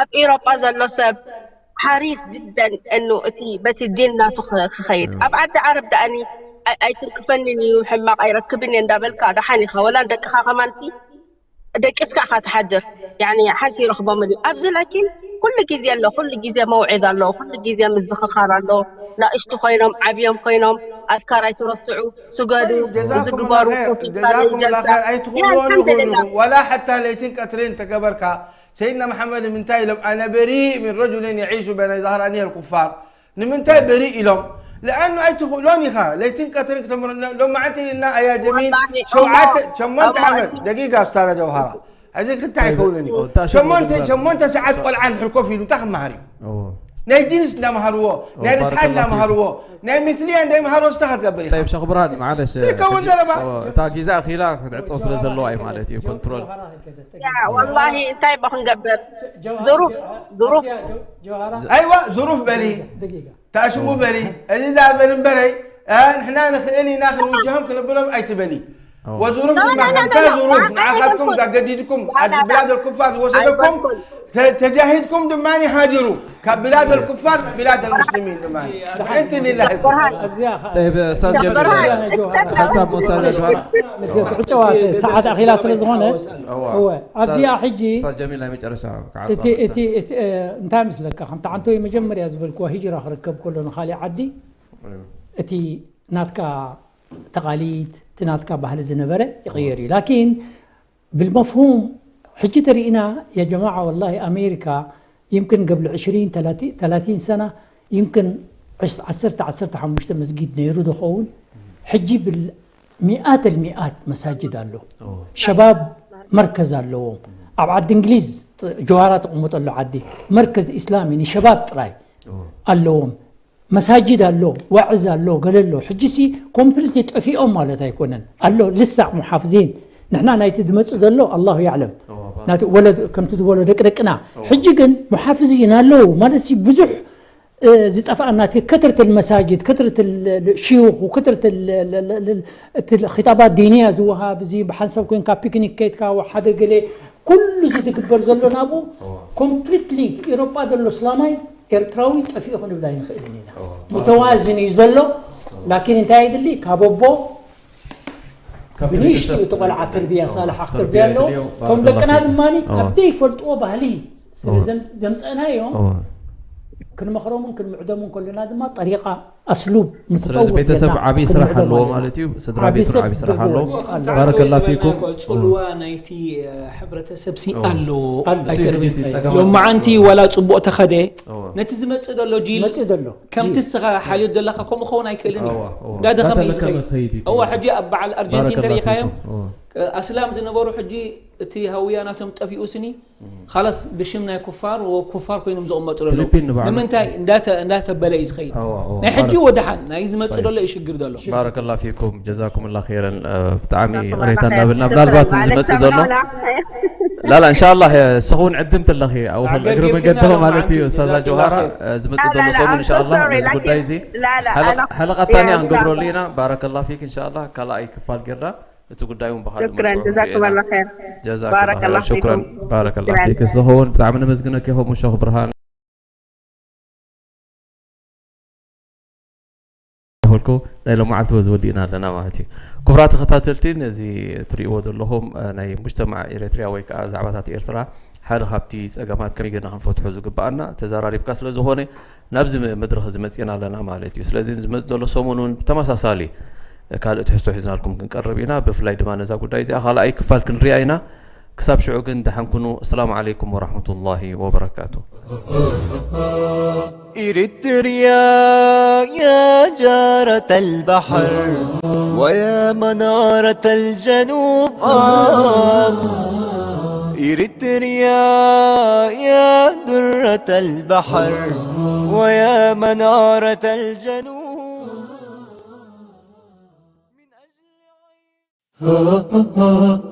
ኣብ ኤሮጳ ዘሎ ሰብ ሓሪስ ጅደን እኑ እቲ በቲ ዲን ናቱ ክኸይድ ኣብ ዓዲ ዓረብ ደኣኒ ኣይትንክፈንን እዩ ሕማቕ ኣይረክብን እየ እንዳበልካ ደሓን ኢኻ ወላ ደቅኻ ከማንቲ ደቂስካ ኢኻ ትሓድር ያኒ ሓንቲ ይረኽቦምን እዩ ኣብዚ ላኪን ኩሉ ግዜ ኣሎ ኩሉ ግዜ መውዒዝ ኣሎ ኩሉ ግዜ ምዝኽኻር ኣሎ ናእሽቱ ኮይኖም ዓብዮም ኮይኖም ኣዝካር ኣይትረስዑ ስገዱ እዚ ግበሩ ኮፊልካ ጀልሳ ኣይትኽእልዎን ይኹን ኢኹም ወላ ሓታ ለይትን ቀትርን ተገበርካ ሰይድና መሓመድ ንምንታይ ኢሎም ኣነ በሪእ ምን ረጁልን የዒሹ በይነ ዛህራኒ ልኩፋር ንምንታይ በሪእ ኢሎም ለኣኑ ኣይትኽእሎን ኢኻ ለይትን ቀትርን ክትምር ሎም መዓልቲ ኢልና ኣያ ጀሚል ሸውዓተ ሸሞንተ ዓመት ደቂቃ ስታዛ ጀውሃራ እዚ ክልተ ኣይከውንን እዩ ሸሞንተ ሸሞንተ ሰዓት ቆልዓ እንድሕር ኮፍ ኢሉ እንታይ ክመሃር እዩ ናይ ጅንስ እንዳምሃርዎ ናይ ርስሓት እንዳምሃርዎ ናይ ሚትልያ እንዳምሃርዎ ስታ ክትገብር ኢኻ ሸኽብራን ማዓለሽ ይከውን ዘረባ እታ ጊዛ ኣኺላ ክትዕፀው ስለ ዘለዋ እዩ ማለት እዩ ኮንትሮል ወላሂ እንታይ ባ ክንገብር ظروف ظروف ኣይዋ ظروف በሊ ተኣሽሙ በሊ እዚ ዛ በል እምበረይ ንሕና ንኽእል ኢና ክንውጅሆም ክንብሎም ኣይትበሊ ወظروف ድማ ከምታ ظروف ንዓኻትኩም ዛገዲድኩም ዓዲ ብላድ ልኩፋር ዝወሰደኩም ተጃሂድኩም ድማ ሃጅሩ ካብ ብላድ ልኩፋር ናብ ብላድ ልሙስሊሚን ድማ ምእንቲ ሊላሂ ሓሳብ መውሳድ ጀዋራ ትዕጨዋት ሰዓት ኣኺላ ስለ ዝኾነ ኣብዚኣ ሕጂ ጀሚል ናይ መጨረሻ እቲ እንታይ ምስለካ ከምቲ ዓንቶይ መጀመርያ ዝበልክዎ ሂጅራ ክርከብ ከሎ ንካሊእ ዓዲ እቲ ናትካ ተቓሊድ እቲ ናትካ ባህሊ ዝነበረ ይቕየር እዩ ላኪን ብልመፍሁም ሕጂ ተሪእና የጀማዓ ወላሂ ኣሜሪካ يمكن قبل عشرين ثلاثين سنة يمكن عشرة عشرة خمسة مسجد نيرو دخون ሕጂ بالمئات المئات مساجد ኣሎ شباب مركز ኣለዎም ኣብ ዓዲ እንግሊዝ ጀዋራ ተቐምጠሉ ዓዲ مركز إسلامي ንሸባብ ጥራይ ኣለዎም መሳጅድ ኣሎ ዋዕዝ ኣሎ ገለ ኣሎ ሕጂ ሲ ኮምፕሊትሊ ጠፊኦም ማለት ኣይኮነን ኣሎ ልሳዕ ሙሓፍዚን ንሕና ናይቲ ዝመጽእ ዘሎ ኣላሁ ያዕለም ናቲ ወለድ ከምቲ ዝበሎ ደቂ ደቅና ሕጂ ግን ሙሓፍዚን ኣለዉ ማለት ሲ ብዙሕ ዝጠፍኣና እቲ ከትርት ልመሳጅድ ከትርት ሽዩኽ ከትርት እቲ ኺጣባት ዲንያ ዝወሃብ እዚ ብሓንሳብ ኮይንካ ፒክኒክ ከይድካ ሓደ ገለ ኩሉ እዚ ዝግበር ዘሎ ናብኡ ኮምፕሊትሊ ኤሮጳ ዘሎ እስላማይ ኤርትራዊ ጠፊኡ ክንብል ኣይንኽእልን ኢና። ሙተዋዝን እዩ ዘሎ ላኪን እንታይ የድሊ ካብ ኣቦ ብንእሽቱ እቲ ቆልዓ ተርቢያ ሳልሓ ክትርብያ ኣለዎ። እቶም ደቅና ድማ ኣብ ደይፈልጥዎ ባህሊ ስለ ዘምፀእናዮም ክንመኽሮምን ክንምዕዶምን ከለና ድማ ጠሪቓ ኣስሉብ ስለዚ ቤተሰብ ዓብዪ ስራሕ ኣለዎ ማለት እዩ። ስድራ ቤት ዓብዪ ስራሕ ኣለዎ። ባረከላ ፊኩም። ፅልዋ ናይቲ ሕብረተሰብ ሲ ኣለዎ። ሎማዓንቲ ዋላ ፅቡቅ ተኸደ ነቲ ዝመፅእ ዘሎ ጂል ከምቲ ስኻ ሓልዮት ዘለካ ከምኡ ክኸውን ኣይክእልን እዩ። እንዳደኸመ እዩ ዝኸይድ። እዋ ሕጂ ኣብ በዓል ኣርጀንቲን ተሪኢኻዮም ኣስላም ዝነበሩ ሕጂ እቲ ሃውያ ናቶም ጠፊኡ ስኒ ካላስ ብሽም ናይ ኩፋር ኩፋር ኮይኖም ዝቕመጡ ዘለዉ ንምንታይ እንዳተበለ እዩ ዝኸይድ። ናይ ሕጂ ወደሓን ናይ ዝመፅእ ዘሎ እዩ ሽግር ዘሎ። ባረከላ ፊኩም ጀዛኩም ላ ኸይረን። ብጣዕሚ ቅሬታ እናብልና ምናልባት ዝመፅእ ዘሎ ላላ እንሻላ ንስኺ እውን ዕድምቲ ኣለኺ ኣብኡ ከሎ እግሪ መንገድኹ ማለት እዩ። እስታዛ ጀውሃራ ዝመፅእ ዘሎ ሰሙን እንሻላ ነዚ ጉዳይ እዚ ሓለቓ ታንያ ክንገብረሉ ኢና። ባረከላ ፊክ እንሻላ ካልኣይ ክፋል ጌርና እቲ ጉዳይ እውን ብኻልእ شكرا جزاكم الله خير ጀዛኩም ላ ኸይረን ሽኩረን። ባረከላ ፊክ ንስኺ እውን ብጣዕሚ ነመስግነኪ ከምኡ ሸኽ ብርሃን ፈልኩ ናይ ሎመዓልቲ በዚ ወዲእና ኣለና ማለት እዩ። ክቡራት ተኸታተልቲ ነዚ ትሪእዎ ዘለኹም ናይ ሙጅተማዕ ኤርትርያ ወይ ከዓ ዛዕባታት ኤርትራ ሓደ ካብቲ ፀገማት ከመይ ጌርና ክንፈትሖ ዝግበኣና ተዘራሪብካ ስለ ዝኾነ ናብዚ መድረኽ እዚ መፂእና ኣለና ማለት እዩ። ስለዚ ዝመፅእ ዘሎ ሰሙን እውን ብተመሳሳሊ ካልእ ትሕዝቶ ሒዝናልኩም ክንቀርብ ኢና። ብፍላይ ድማ ነዛ ጉዳይ እዚኣ ካልኣይ ክፋል ክንሪኣ ኢና። ክሳብ ሽዑ ግን ደሓን ኩኑ። ኣሰላሙ ዓለይኩም ወራሕመቱላሂ ወበረካቱ። إريتريا يا جارة البحر ويا منارة الجنوب آه إريتريا يا درة البحر ويا منارة الجنوب من أجل عين